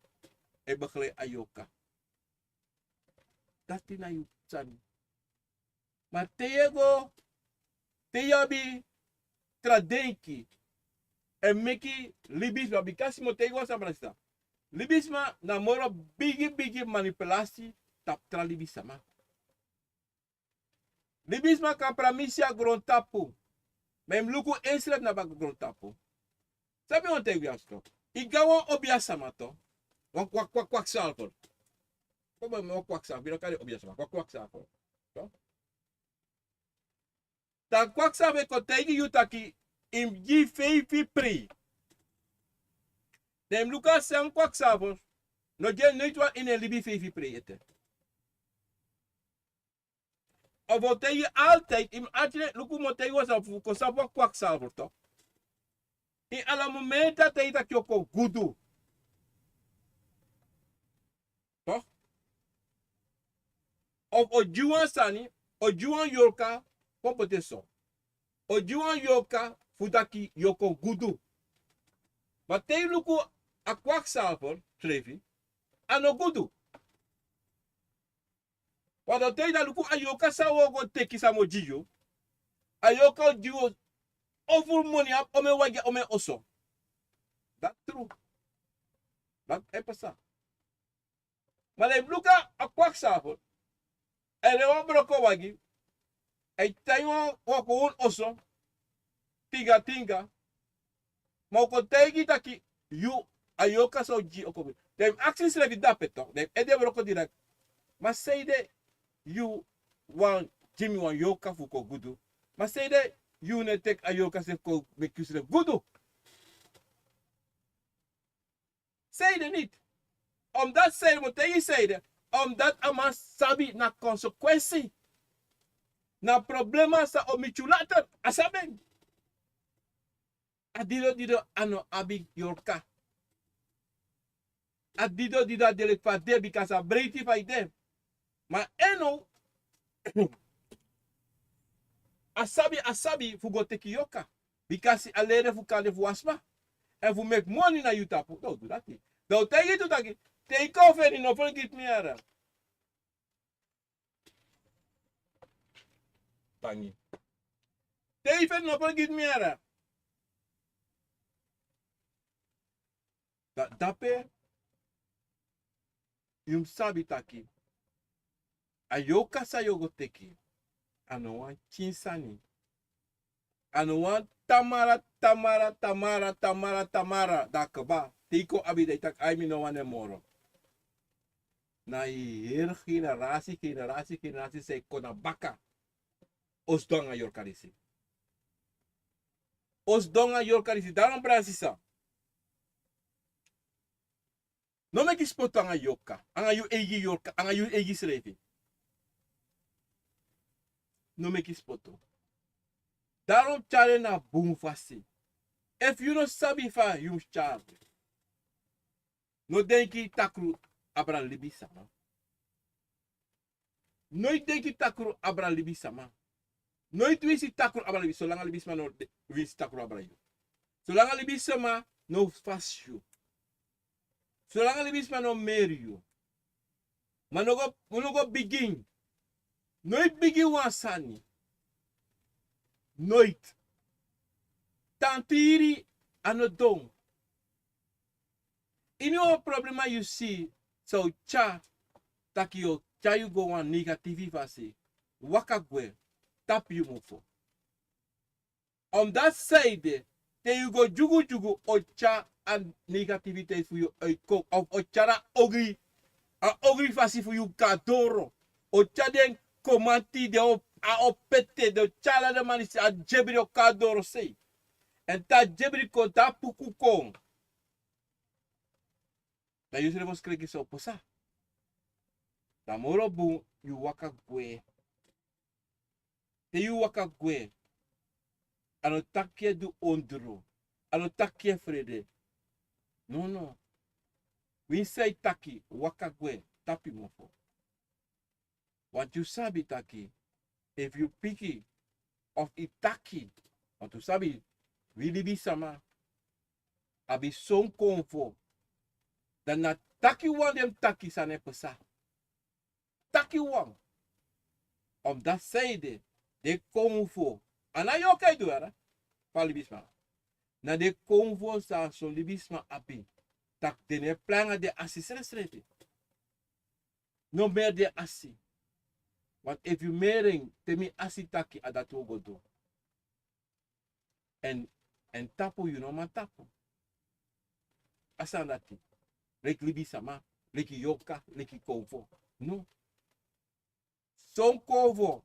e begeleid a yorka. Dati na yu sani. Ma te yu e go, te yu abi tra denki, e meki libisma, bika mi o taigi wan sani, brada, sisa. Libisma na moro bigi, bigi manipulasi tapu tra libisma. Libisma kan pramisi a grontapu, ma yu mus luku ensrefi na baka grontapu. San mi wani taigi yu, a so. Yu go na wan obiasma, to. Wan kwak, kwak, kwakzalver. Kon mi, wan kwakzalver, yu no kari obiasma, wan kwakzalver. To. Dan a kwakzalver kon taigi yu taki yu mus gi feifi prei. Dan yu mus luku a san, kwakzalver no gi en noiti wan ini en libi feifi prei ete. Of a o taigi yu altijd, yu mus altijd luku, mi o taigi wan sani fu kon sabi wan kwakzalver, to. Ini ala momenti a taigi taki yu o kon gudu. To. Of a o gi wan sani, a o gi wan yorka, kon poti en so. A o gi wan yorka fu taki yu o kon gudu. Ma te yu luku a kwakzalver srefi, a no gudu. Want a o taigi yu taki luku a yorka san wi o go teki, san mi o gi yu. A yorka o gi wi o, o furu moni, a omen wagi, a omen oso. Dati tru. Dati e pasa. Ma dan yu luku a kwakzalver, a e rei wan broko wagi, a e tan ini wan, wan kowownu oso, tinga tinga. Ma a o kon taigi yu taki yu, a yorka san a o gi yu o kon. Dan yu mus aksi yusrefi dape, to. Dan yu mus ede wroko direct. Ma sanede yu wani gi mi wan yorka fu kon gudu? Ma sanede yu no e teki a yorka srefi kon meki yusrefi gudu? Seide niti. Omdat seide mo tegi seide. Omdat a man sabi na konsekwensi. Na problema sa o miti yu later. A sabi en. A dido dido a no abi yorka. A dido dido a de leki fa a de bika a sa breiti fa a de. Ma en no, a sabi, a sabi fu go teki yorka. Bika si a leri fu kande fu wan sma. Èn fu meki moni na yu tapu. No du dati. Dan un taigi tu taki, te i kon feni no fergiti mi yara. Tangi. Te i feni no fergiti mi yara. Da, dape, yu mus sabi taki a yorka san yu o go teki, a no wan pikin sani. A no wan tamara, tamara, tamara, tamara, tamara, da kaba. Te i kon abi, da i taki ai, mi no wani en moro. Na i heri generasi, generasi, generasi san e kon na baka. O sidon nanga yorka disi. O sidon nanga yorka disi. Daarom, brada, sisa, no meki spotu nanga yorka, nanga yu eigi yorka, nanga yu eigi srefi. No meki spotu. Daarom tyari en na bun fasi. Efu yu no sabi fa yu mus tyari, no denki takru abra libisama. Noiti denki takru abra libisama. Noiti winsi takru abra libisama. Solanga libisama no de-, winsi takru abra yu. Solanga libisama no fasi yu. Solanga libisama no meri yu. Ma no go, no go bigin. Noiti bigin wan sani. Noiti. Tan tiri a no don. Ini wan problema yu si, san o tyari, taki yu o tyari yu go wan negatifi fasi, waka gwe, tapu yu mofo. Omdat seide, te yu go dyugudyugu, o tyari a negativiteit fu yu e kon, of o tyari a ogri, a ogri fasi fu yu kon na doro. O tyari den komanti, den o, a opete, den o tyari ala den man disi, a dyebri o kon na doro sei. Èn te a dyebri kon, te a puku kon, dan yu srefi o skreki san o pasa. Dan moro bun yu waka gwe. Te yu waka gwe, a no taki yu e du ondro, a no taki yu e frede. Nono. Winsi san yu taki, waka gwe, tapu yu mofo. Want yu sabi taki, efu yu piki, of yu taki, want yu sabi, wi libisama abi son konfo. Dan na taki wan den mus taki san e pasa. Taki wan. Omdat seide, den konfo, a no yorka e du yara, fa libisma. Na den konfo san son libisma abi, taki den no e prei nanga den asi srefsrefi. No meri den asi. Want efu yu meri en, te mi asi taki, a dati wi o go du. Èn, èn tapu yu no man tapu. A sani dati. Leki libisama, leki yorka, leki konfo. No. Son konfo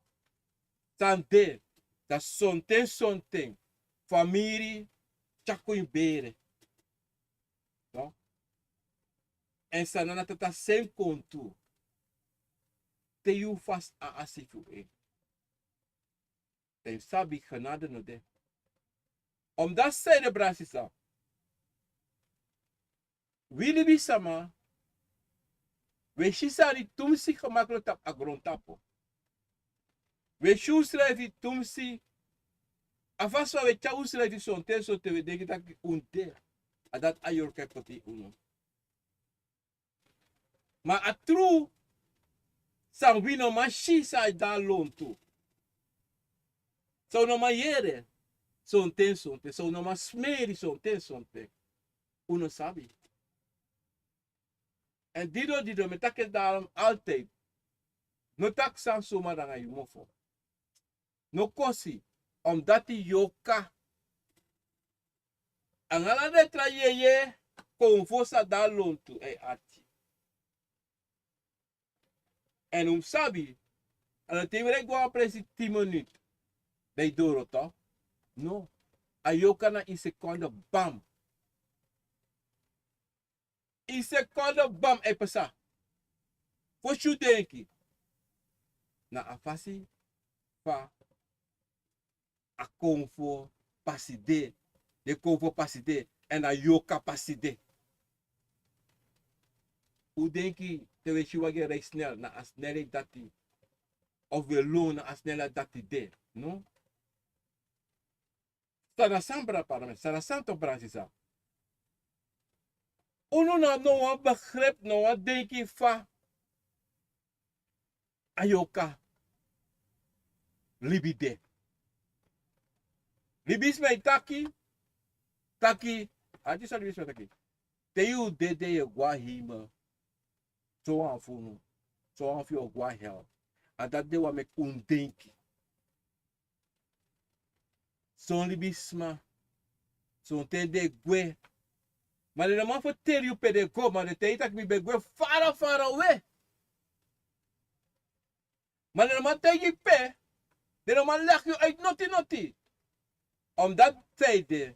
san de, dan sonten sonten famiri tyari kon ini bere. No? Èn san na na tata sen kon tu. Te yu fasi a asi fu en. Dan yu sabi genade no de. Omdat seide, brada, sisa, wi libisama, wi e si sani tumsi gemaklik tapu a grontapu. Wi e si unsrefi tumsi, a fasi fa wi e tyari unsrefi sonten sonten wi e denki taki un de. A dati a yorka e poti unu. Ma a tru, san wi no man si san e de na lontu. San un no man yere, sonten sonten, san un no man smeri, sonten sonten. Un no sabi. Èn dido dido, mi e taki en daarom altijd. No taki sani suma nanga yu mofo. No kosi, omdat yu yorka. Anga ala den tra yeye, konfo san de na lontu e ati. Èn un sabi, ala ten wi e go a presi tin minut, dan yu doro toch. No, a yorka na ini sekonde, bam. In sekondo bam e pasa. Fosi yu denki, na a fasi fa a konfo pasi de, den konfo pasi de, èn a yoka pasi de. Un denki te un e si wagi e rei snel, na a snelheid dati, of un e lon na a snelheid dati de, no? San na san, bra, para mi, san na san, to, bra sisa. Unu no abi wan begrip, no abi wan denki fa a yoka libi de. Libisma e taki, taki, a disi san libisma e taki. Te yu dede yu e go na hemel, sowan fu unu, sowan fu yu o go na hel. A dati de wan meki un denki. Son libisma, sonten den e gwe. Ma den no man ferteri yu pe den e go, ma den e taigi yu taki mi ben gwe fara fara we. Ma den no man taigi yu pe, den no man legi yu uit noti noti. Omdati san ede,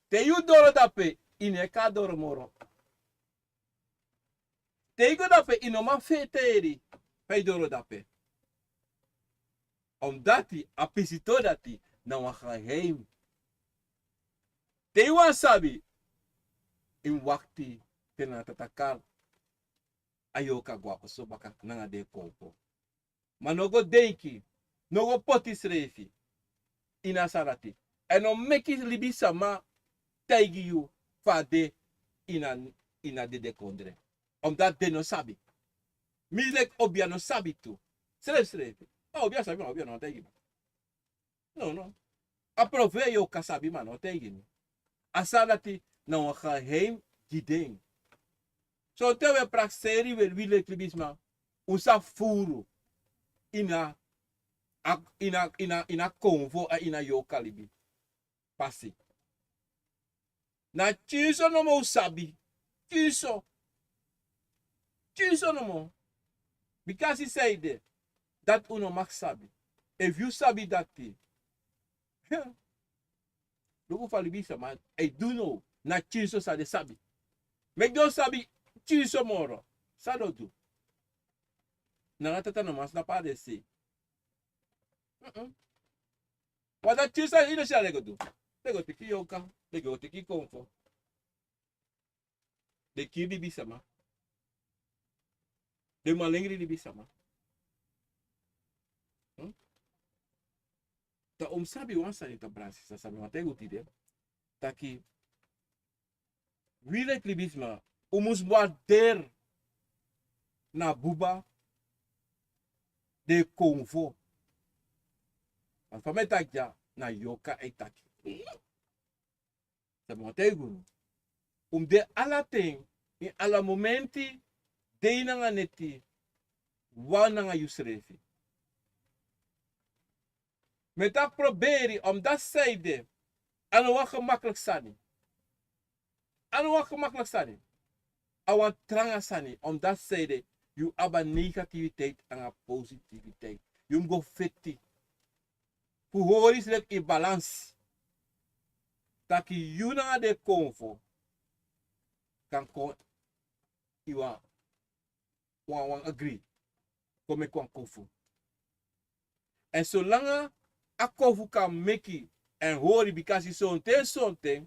te yu doro dape, yu no e kon na doro moro. Te yu go dape, yu no man ferteri fa yu doro dape. Omdati a pisito dati na wan geheim. Te yu wani sabi, yu mus wakti te na Tata Kal a yoka go na oso baka nanga den konfo. Ma no go denki, no go poti yusrefi ini a sani dati. Èn no meki libisama taigi yu fa a de ini a, ini a dedekondre. Omdati den no sabi. Mi leki obia no sabi tu. Srefsrefi. A obia sabi, ma obia no taigi mi. No, no. A profe yoka sabi, ma no taigi mi. A sani dati na wan geheim gi den. Sonten un e prakseri, wi leki libisma, un sa furu ini a, ini a, ini a, ini a konfo, a ini a yoka libi pasi. Na tyinso nomo un sabi. Tyinso. Tyinso nomo. Bikasi san ede, dati un no mag sabi. Efu yu sabi dati, luku fa libisama e du now, na tyinso san den sabi. Meki den o sabi tyinso moro. San den o du? Nanga tata no man snapu a den sei. Mm-mm. Wan dati tyinso san yu no si san den go du. Den go teki yoka, den go teki konfo. Den kiri libisama. Den malengri libisama. Hmm? Dan un mus sabi wan sani, to, bra sisa, san mi wani taigi un tide. Taki, wi leki libisma, un mus warderi na buba den konfo. Wan fa mi e taki dya, na yoka e taki. San mi wani taigi unu. Un mus de ala ten, ini ala momenti, dei nanga neti, wan nanga yusrefi. Mi e taki proberi, omdati san ede, a no wan gemakliki sani. A no wan gemakliki sani. A wan tranga sani, omdati san ede, yu abi a negativiteit nanga positiviteit. Yu mus go feti fu hori yusrefi in balans. Taki yu nanga den konfo kan kon ini wan, wan, wan agree. Kon meki wan kofu. Èn solanga a kofu kan meki èn hori, bikasi sonten, sonten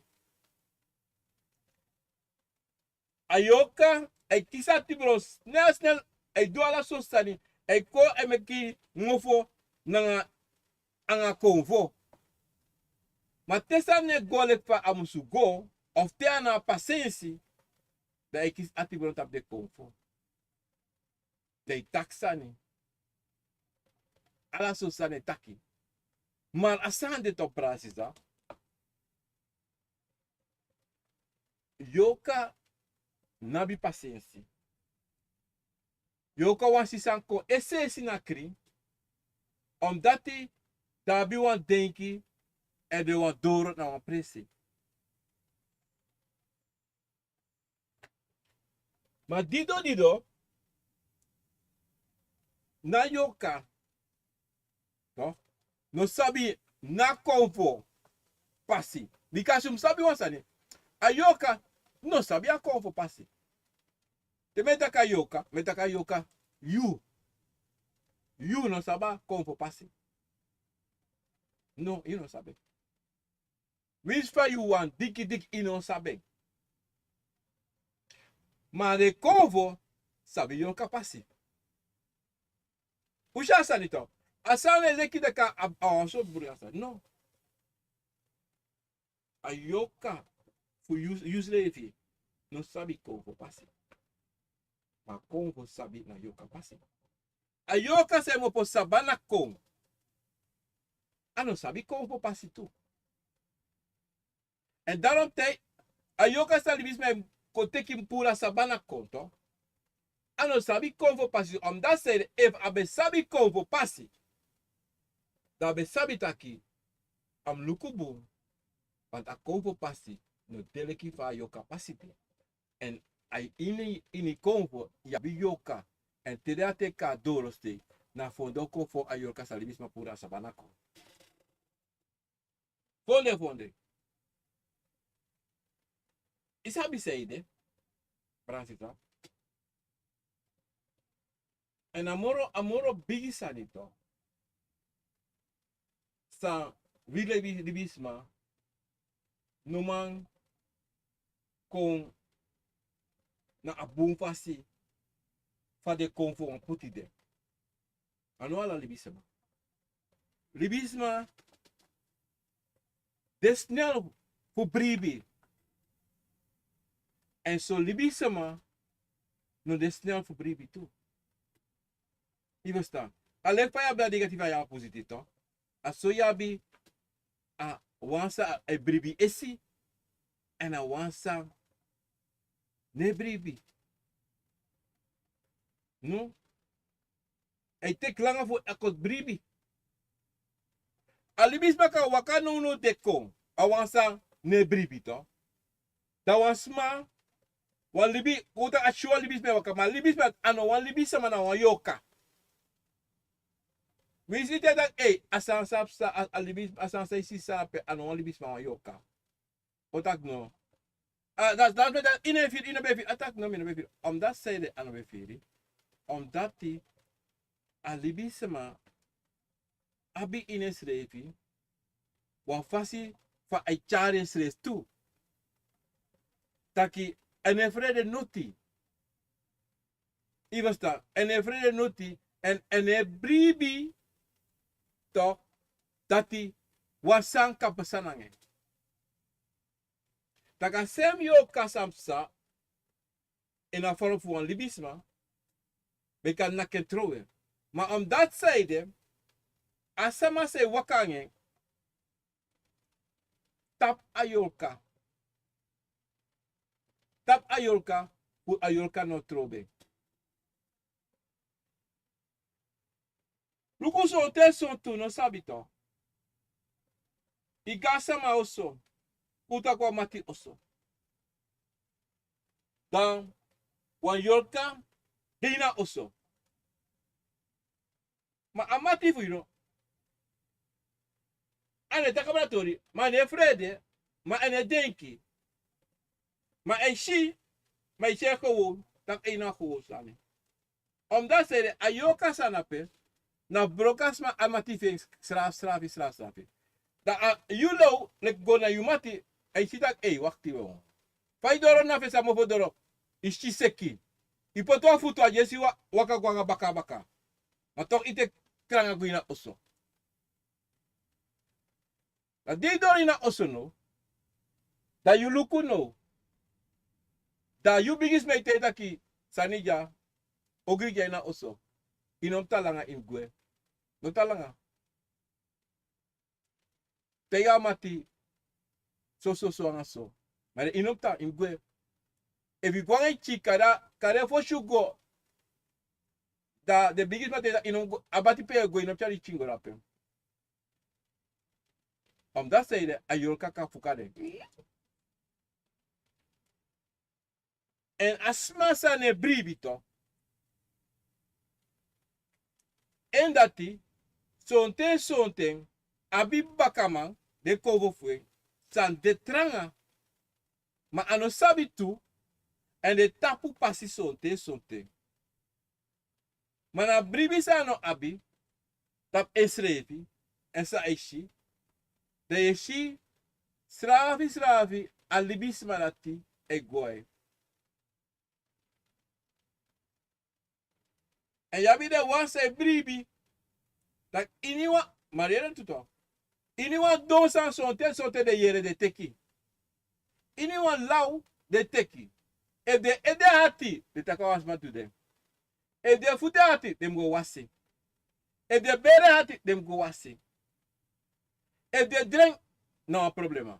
a yoka e kisi a tibron snel snel, e du ala sortu sani, e kon e meki nofo nanga, anga konfo. Ma te sani no e go leki fa a musu go, of te a no abi pasensi, dan e kisi a tibron tapu den konfo. Dan e taki sani. Ala sortu sani e taki. Ma a sani de, to, bra sisa. Yoka no abi pasensi. Yoka wani si san kon es'esi na krin. Omdati den abi wan denki èn den wani doro na wan presi. Ma dido dido, na yoka, no, no sabi na konfo pasi. Bikasi un mus sabi wan sani. A yoka no sabi a konfo pasi. Te mi e taki a yorka, mi e taki a yorka, yu, yu no sabi a konfo pasi. No, yu no sabi. Winsi fa yu wani diki diki, yu no sabi en. Ma den konfo sabi yorka pasi. Un si a sani tu. A sani e leki daka a, a wan so buri a sani. No. A yorka fu yu, yu srefi no sabi konfo pasi. Ma konfo sabi na yorka pasi. A yorka san e mopo sabana kon, a no sabi konfo pasi tu. Èn daarom te a yorka san libisma e kon teki puru a sabana kon tu, a no sabi konfo pasi. Omdat san ede, efu a ben sabi konfo pasi, dan a ben sabi taki a mu luku bun. Want a konfo pasi no de leki fa a yorka pasi de. Èn a ini, ini konfo yu abi yorka. Èn te den a teki a doro stei, na fondoko fu a yorka san libisma puru a sabana kon. Fonde, fonde. Yu sabi san ede, Francis, a? Èn a moro, a moro bigi sani tu. San wi libi, libisma no man kon na a bun fasi fa den konfo wani puti den. A no ala libisma. Libisma de snel fu bribi. Èn son libisma no de snel fu bribi tu. Yu e ferstan? A leki fa yu abi a negatief, a yu abi a positief tu. A so yu abi a wan san e bribi esi, èn a wan san no e bribi. No? A e teki langa fu a kon bribi. A libisma kan waka nownow de kon, a wan san no e bribi tu. Dan wan sma, wan libi, kon taki a si wan libisma e waka, ma libisma a no wan libisma, na wan yorka. Winsi te a taki, ei, a sani san, a, a libisma, a sani san yu si san ape, a no wan libisma, wan yorka. O taki no. A, dati, dati, dati, yu no e firi, yu no ben firi. A taki no, mi no ben firi. Omdat san ede a no ben firi? Omdat a libisma abi ini ensrefi wan fasi fa a e tyari ensrefi tu. Taki a no e frede noti. Yu e ferstan? A no e frede noti, èn, èn a no e bribi tu, dati wan sani kan pasa nanga en. Taki a sem yorka san psa, en a foro fu wan libisma, ben kan naki en trowe. Ma omdat san ede, a sama san e waka nanga en tapu a yorka. Tapu a yorka, fu a yorka no trowe. Luku, sonten sontu no sabi tu. Yu go a sama oso, kon taki wan mati oso. Dan wan yorka de ini a oso. Ma a mati fu yu no, a no e taki a tori, ma a no e frede, ma a no e denki. Ma a e si, ma a e si en gewoon, taki en na gewoon sani. Omdat san ede, a yorka san ape, na brokasma, a mati fu en srafi, srafi, srafi, srafi. Dan a, yu now, leki go na yu mati, a e si taki, ei, wakti, we. Fa yu doro na fu en, san mofo doro, yu si seki. Yu poti wan futu, a dyesi wa, waka go nanga baka baka. Ma toch yu teki tranga go ini a oso. Dan di yu doro ini a oso now, dan yu luku now. Dan yu bigisma e taigi taki, sani dya, ogri dya ini a oso. Yu no mu tan langa, yu mu gwe. No tan langa. Taigi a mati, so, so, so, anga so. Ma den, yu no mu tan, yu mu gwe. Efu yu go anga yu pikin, kari, kari en fosi yu go. Dan den bigisma taigi taki yu no mu go, a bati pe yu e go, yu no mu tyari yu pikin go drape. Omdat san ede, a yorka kan fuka den. Èn a sma san no e bribi tu. Èn dati, sonten, sonten, abi bakaman, den konfo fu en, san de tranga, ma a no sabi tu, Èn den tapu pasi sonten sonten. Ma na bribi san a no abi tapu ensrefi, èn san a e si, dan yu e si srafi srafi a libisma dati e gwe. Èn yu abi den wan san e bribi tak' iniwan, ma yere tu tok', iniwan don san sonten sonten den yere den teki. Iniwan law den teki. Efu den ede hati den taki a wan sma du den. Efu den futu e hati den mus go wasi. Efu den bere hati den mus go wasi. Efu den dren na wan problema.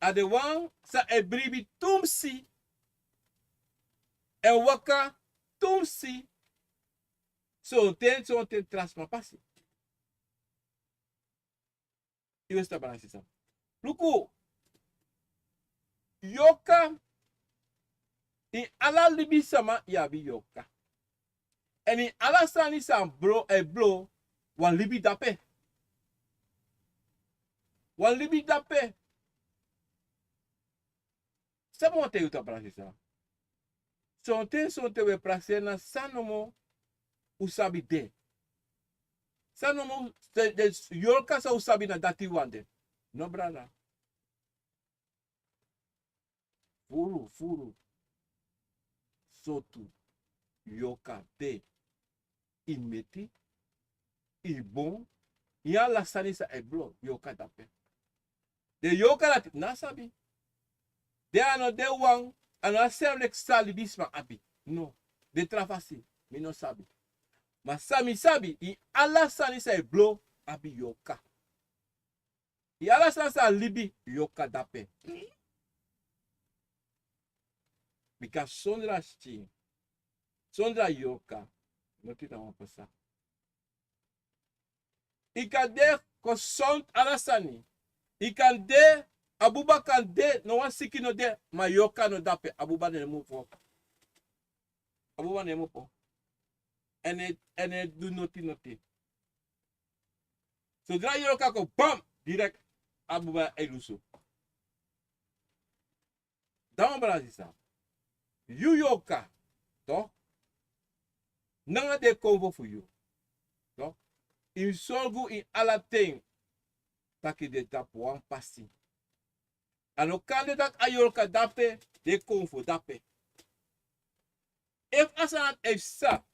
A den wan san e bribi tumsi èn waka tumsi sonten sonten tra sma pasi. Yu e sta bana sisa. Luku, yorka, ini ala libisama yu abi yorka. Èn ini ala sani san blo e blo, wan libi dape. Wan libi dape. San mi wani taigi yu tu, a bra sisa. Sonten sonten wi e prakseri na san nomo un sabi de. San nomo de, de yorka san un sabi na dati wan de. No, brada. Furu furu sortu yorka de. Ini meti, ini bon, ini ala sani san e blo, yorka dape. Den yorka dati mi no sabi. Den a no de wan, a no a srefi leki san libisma abi. No. Den tra fasi, mi no sabi. Ma san mi sabi, ini ala sani san e blo abi yorka. Ini ala sani san libi, yorka dape. Bika sondra skin, sondra yorka, noti na wan pasa. I kan de kosontu ala sani. I kan de, a buba kan de, no wan siki no de, ma yorka no dape, a buba no e mufu. A buba no e mufu. Èn e, èn e du noti noti. Sondra yorka kon, bam, direkt a buba e lusu. Dan, bra sisa, yu yorka, tok, nanga den konfo fu yu, tok, yu mus sorgu ini ala ten taki den tapu wan pasi. A no kan de taki a yorka dape, den konfo dape. Efu a sani dati e psa,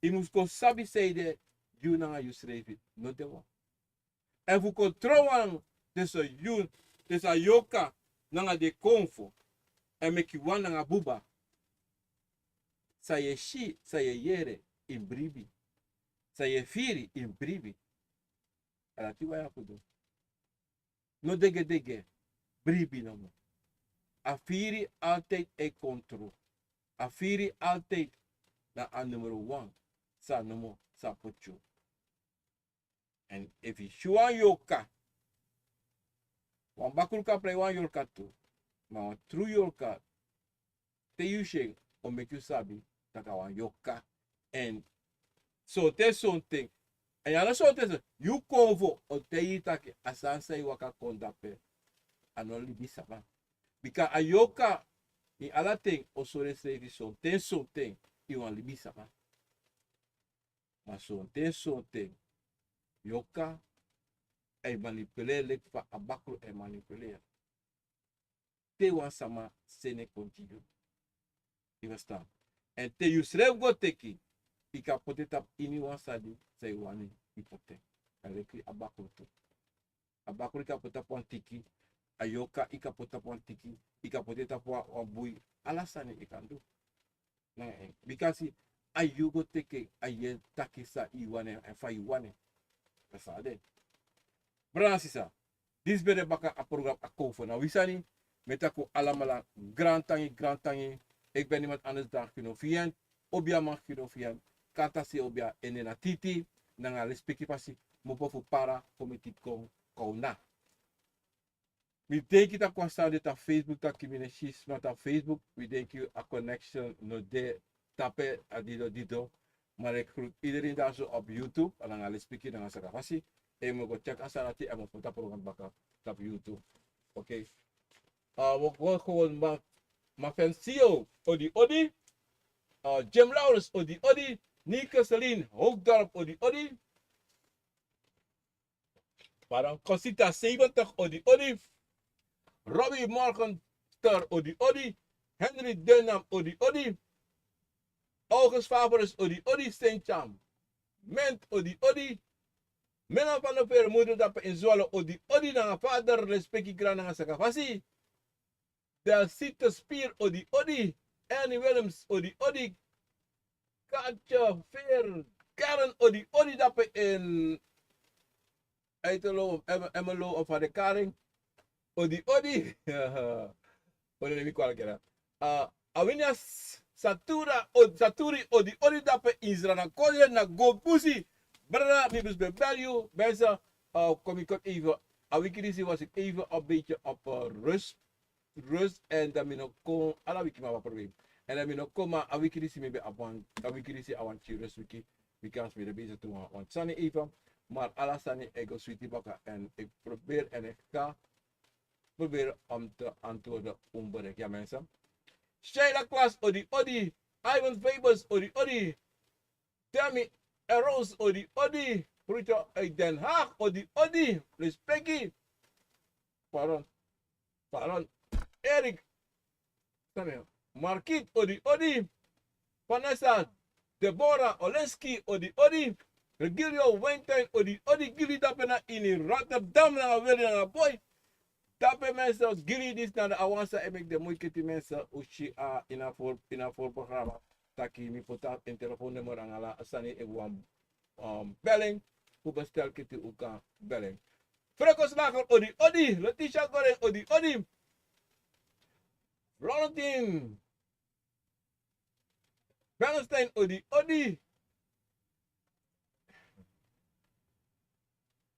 yu mus kon sabi sanede yu nanga yusrefi no de wan. Èn fu kon tron wan den so yu, den so a yorka nanga den konfo, èn meki wan nanga buba. San yu e si, san yu e yere, ini bribi. San yu e firi, ini bribi. A dati wan yu abi fu du. No degedege, bribi nomo. A firi altijd e kon tru. A firi altijd na a numero wan san nomo sa poti yu. Èn efu yu si wan yorka, wan bakru kan prei wan yorka tu, ma wan tru yorka, te yu si en, o meki yu sabi taki a wan yorka. Èn sonten sonten, èn ya no sonten sonten, yu konfo o taigi yu taki a sani san yu waka kon dape, a no libisama. Bika a yorka ini ala ten o sori ensrefi sonten sonten ini wan libisama. Ma sonten sonten yorka e manipuleri leki fa a bakru e manipuleri. Te wan sama seni en kon gi yu. Yu e ferstan? Èn te yusrefi go teki, yu kan poti en tapu iniwan sani san yu wani yu poti en. A leki a bakru tu. A bakru yu kan poti tapu wan tiki, a yorka yu kan poti tapu wan tiki, yu kan poti en tapu wan, wan bui. Ala sani yu kan du. Nanga en. Bikasi a yu go teki en, a yu e taki san yu wani en, èn fa yu wani en. Dati san a de. Brada nanga sisa, disi ben de baka a program Akomfo na wi sani. Mi e taki un alamala grantangi, grantangi. Eki ben niemand anders dan Gino Fien. Obiaman Gino Fien. Kantasi obia ene na titi. Nanga lespeki fasi mi opo fu para, kon mi titi kon, kon na. Mi denki taki wan sani de tapu Facebook, taki mi no e si sma tapu Facebook. Mi denki a connection no de tapu, a dido dido. Ma mi e groet iedereen daar zo op YouTube, a nanga lespeki nanga saka fasi. Èn mi o go check a sani dati, èn mi o poti a program baka tapu YouTube. Oké. A, wi o go gewoon, ma Mafensio, odi odi. Uh, Jim Laurens, odi odi. Nike Celine Hoogdorp, odi odi. Pardon, Cosita zeventig, odi odi. Robbie Morgenster, odi odi. Henry Denham, odi odi. August Fabres, odi odi. Sint Jan Ment, odi odi. Menno van der Veer, moeder dape in Zwolle, odi odi nanga vader, respeki, gran nanga sakafasi. Delsite Spier, odi odi. Ernie Willems, odi odi. Katje Veer, Karen, odi odi dape in Eitelo, Emelo of Adekaring. Odi odi. Odi odi, mi kwalkera. Uh, Awinia Satura, od, Saturi, odi odi dape in Zrana Kodre na go busi. Brada, mi bus ben bel yu. Mensen, uh, kom ik kort even. A wiki disi was ik even een beetje op uh, rust. Rust en dan mi no kon ala wiki, ma wan probleem. En dan mi no kon, ma a wiki disi mi ben abi wan, a wiki disi a wan tiri rust wiki. Because mi de bezig tu wan, wan sani even. Maar ala sani e go switi baka en ik probeer en ik ga proberen om te antwoorden onbereikt. Ja mensen. Sheila Klas, odi odi. Ivan Fabers, odi odi. Tammy Rose, odi odi. Ruto uit Den Haag, odi odi. Respeki. Pardon. Pardon. Erik. Samuel. Markit, odi odi. Vanessa. Deborah Olenski, odi odi. Regilio Weinstein, odi odi. Gili dape na ini Rotterdam na weli na boy. Dape mensen, gili disi na de awansa e meki de moeite, mensen, un si a ini a voorprogramma. Taki mi poti a en telefoonnummer nanga ala sani, efu wan um, bel en. Fu bestel kiti un kan bel en. Frekoslager, odi odi. Letitia Goren, odi odi. Florentin Bernstein, odi odi.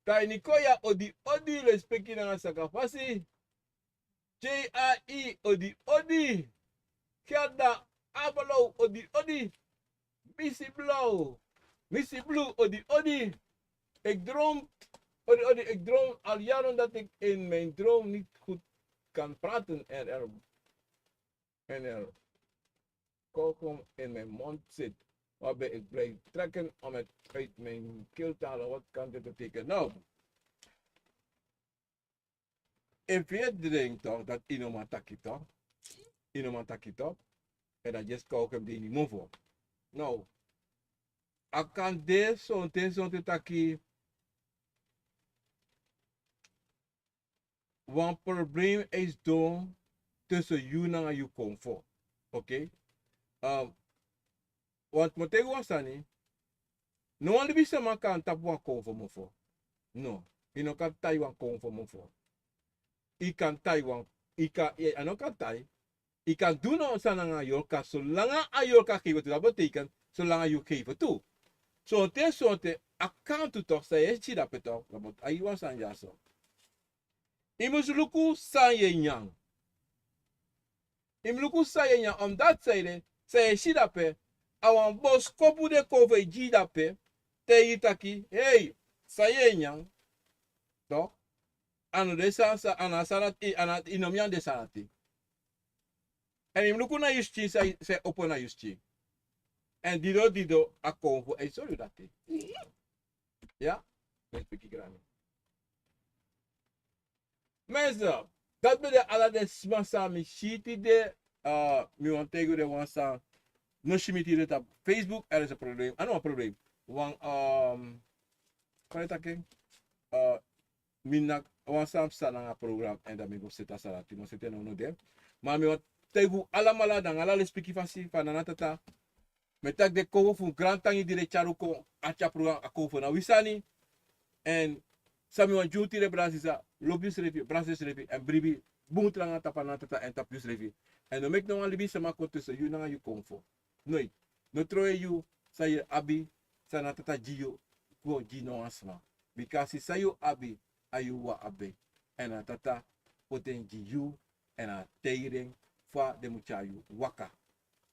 Tainikoya, odi odi. Respeki nanga sakafasi. J A E, odi odi. Gerda Abelo, odi odi. Misi Blauw. Misi Blue, odi odi. Ik droom, odi odi, ik droom al jaren dat ik in mijn droom niet goed kan praten en er, en er kauwgom in mijn mond zit, waarbij ik blijf trekken om het uit mijn keel te halen. Wat kan dit betekenen? Nou, efu yu e drink toch, dat yu no man taki toch. Yu no man taki toch. En dan just kauwgom de ini mofo. Nou, a kan de sonten, sonten taki wan probleem e sidon tussen yu nanga yu konfo. Oké? Um, want mi o taigi wan sani, no wan libisma kan tapu wan konfo mofo. No, yu no kan tai wan konfo mofo. Yu kan tai wan, yu kan, a no kan tai. Yu kan du no san nanga yorka, solanga a yorka geven tu, dat betekent solanga yu geven tu. Sonten, sonten, a kan tu toch, san yu e si dape toch, dat moet a yu wan sani dyaso. Yu mus luku san yu e nyan. Yu mus luku san yu e nyan, omdat san yu e, san yu e si dape, a wan boskopu den kon fu e gi yu dape, te yu taki, hei, san yu e nyan, toch, a no de san, san, a no a san dati, a no, yu no mus nyan den san dati. En yu mus luku na yu skin, san, san e opo na yu skin. En dido, dido, a konfo e sori yu dati. Ya? Mi e piki grani. Mensen, dati ben de ala den sma san mi si tide, uh, mi wani taigi den wan san no si mi tide tapu Facebook, er is een probleem. A no wan probleem. Wan, um, fa den e taki en? Uh, mi naki wan sani psa nanga program, en dan mi go seti a sani dati, mi o seti en now now de. Ma mi wani taigi un alamala nanga ala lespeki fasi, fa Nana Tata. Mi e taki den konfo fu un, grantangi di den e tyari un kon, a tyari program, a konfo na wi sani. En san mi wani gi un tide, brada sisa, lobi yusrefi, brada sisa, yusrefi, en bribi bun tranga tapu Nana Tata en tapu yusrefi. En no meki no wan libisma kon tussen yu nanga yu konfo. Noiti. No trowe yu, san yu abi, san Nana Tata gi yu, go gi no wan sma. Bikasi san yu abi, a yu wan abi. En Nana Tata poti en gi yu, en a taigi den fa den mus tyari yu waka.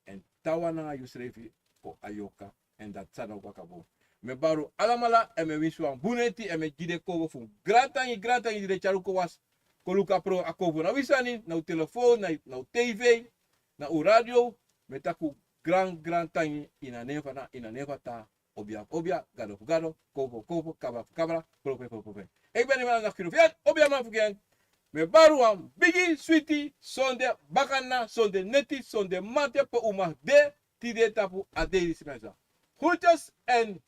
En trawan nanga yusrefi kon a yorka, en dati san no waka bun. Mi e bari un alamala, en mi e winsi un wan bun neti, en mi e gi den konfo fu un grantangi, grantangi di den tyari un kon was, kon luku a pro, a konfo na wi sani, na un telefoon, na, na un tv, Na un radio, mi e taki un gran gran tangi ini a nen fu a na, ini a nen fu a tata, obia fu obia, gado fu gado, kowpo fu kowpo, kabra fu kabra, profe fu profe. Efu ben de mi na Kirufian, obia man fu Gen, mi e bari wan bigi switi sonde bakana, sonde neti, sonde mate pe un man de tide tapu a dei disi, mensen. Groetjes en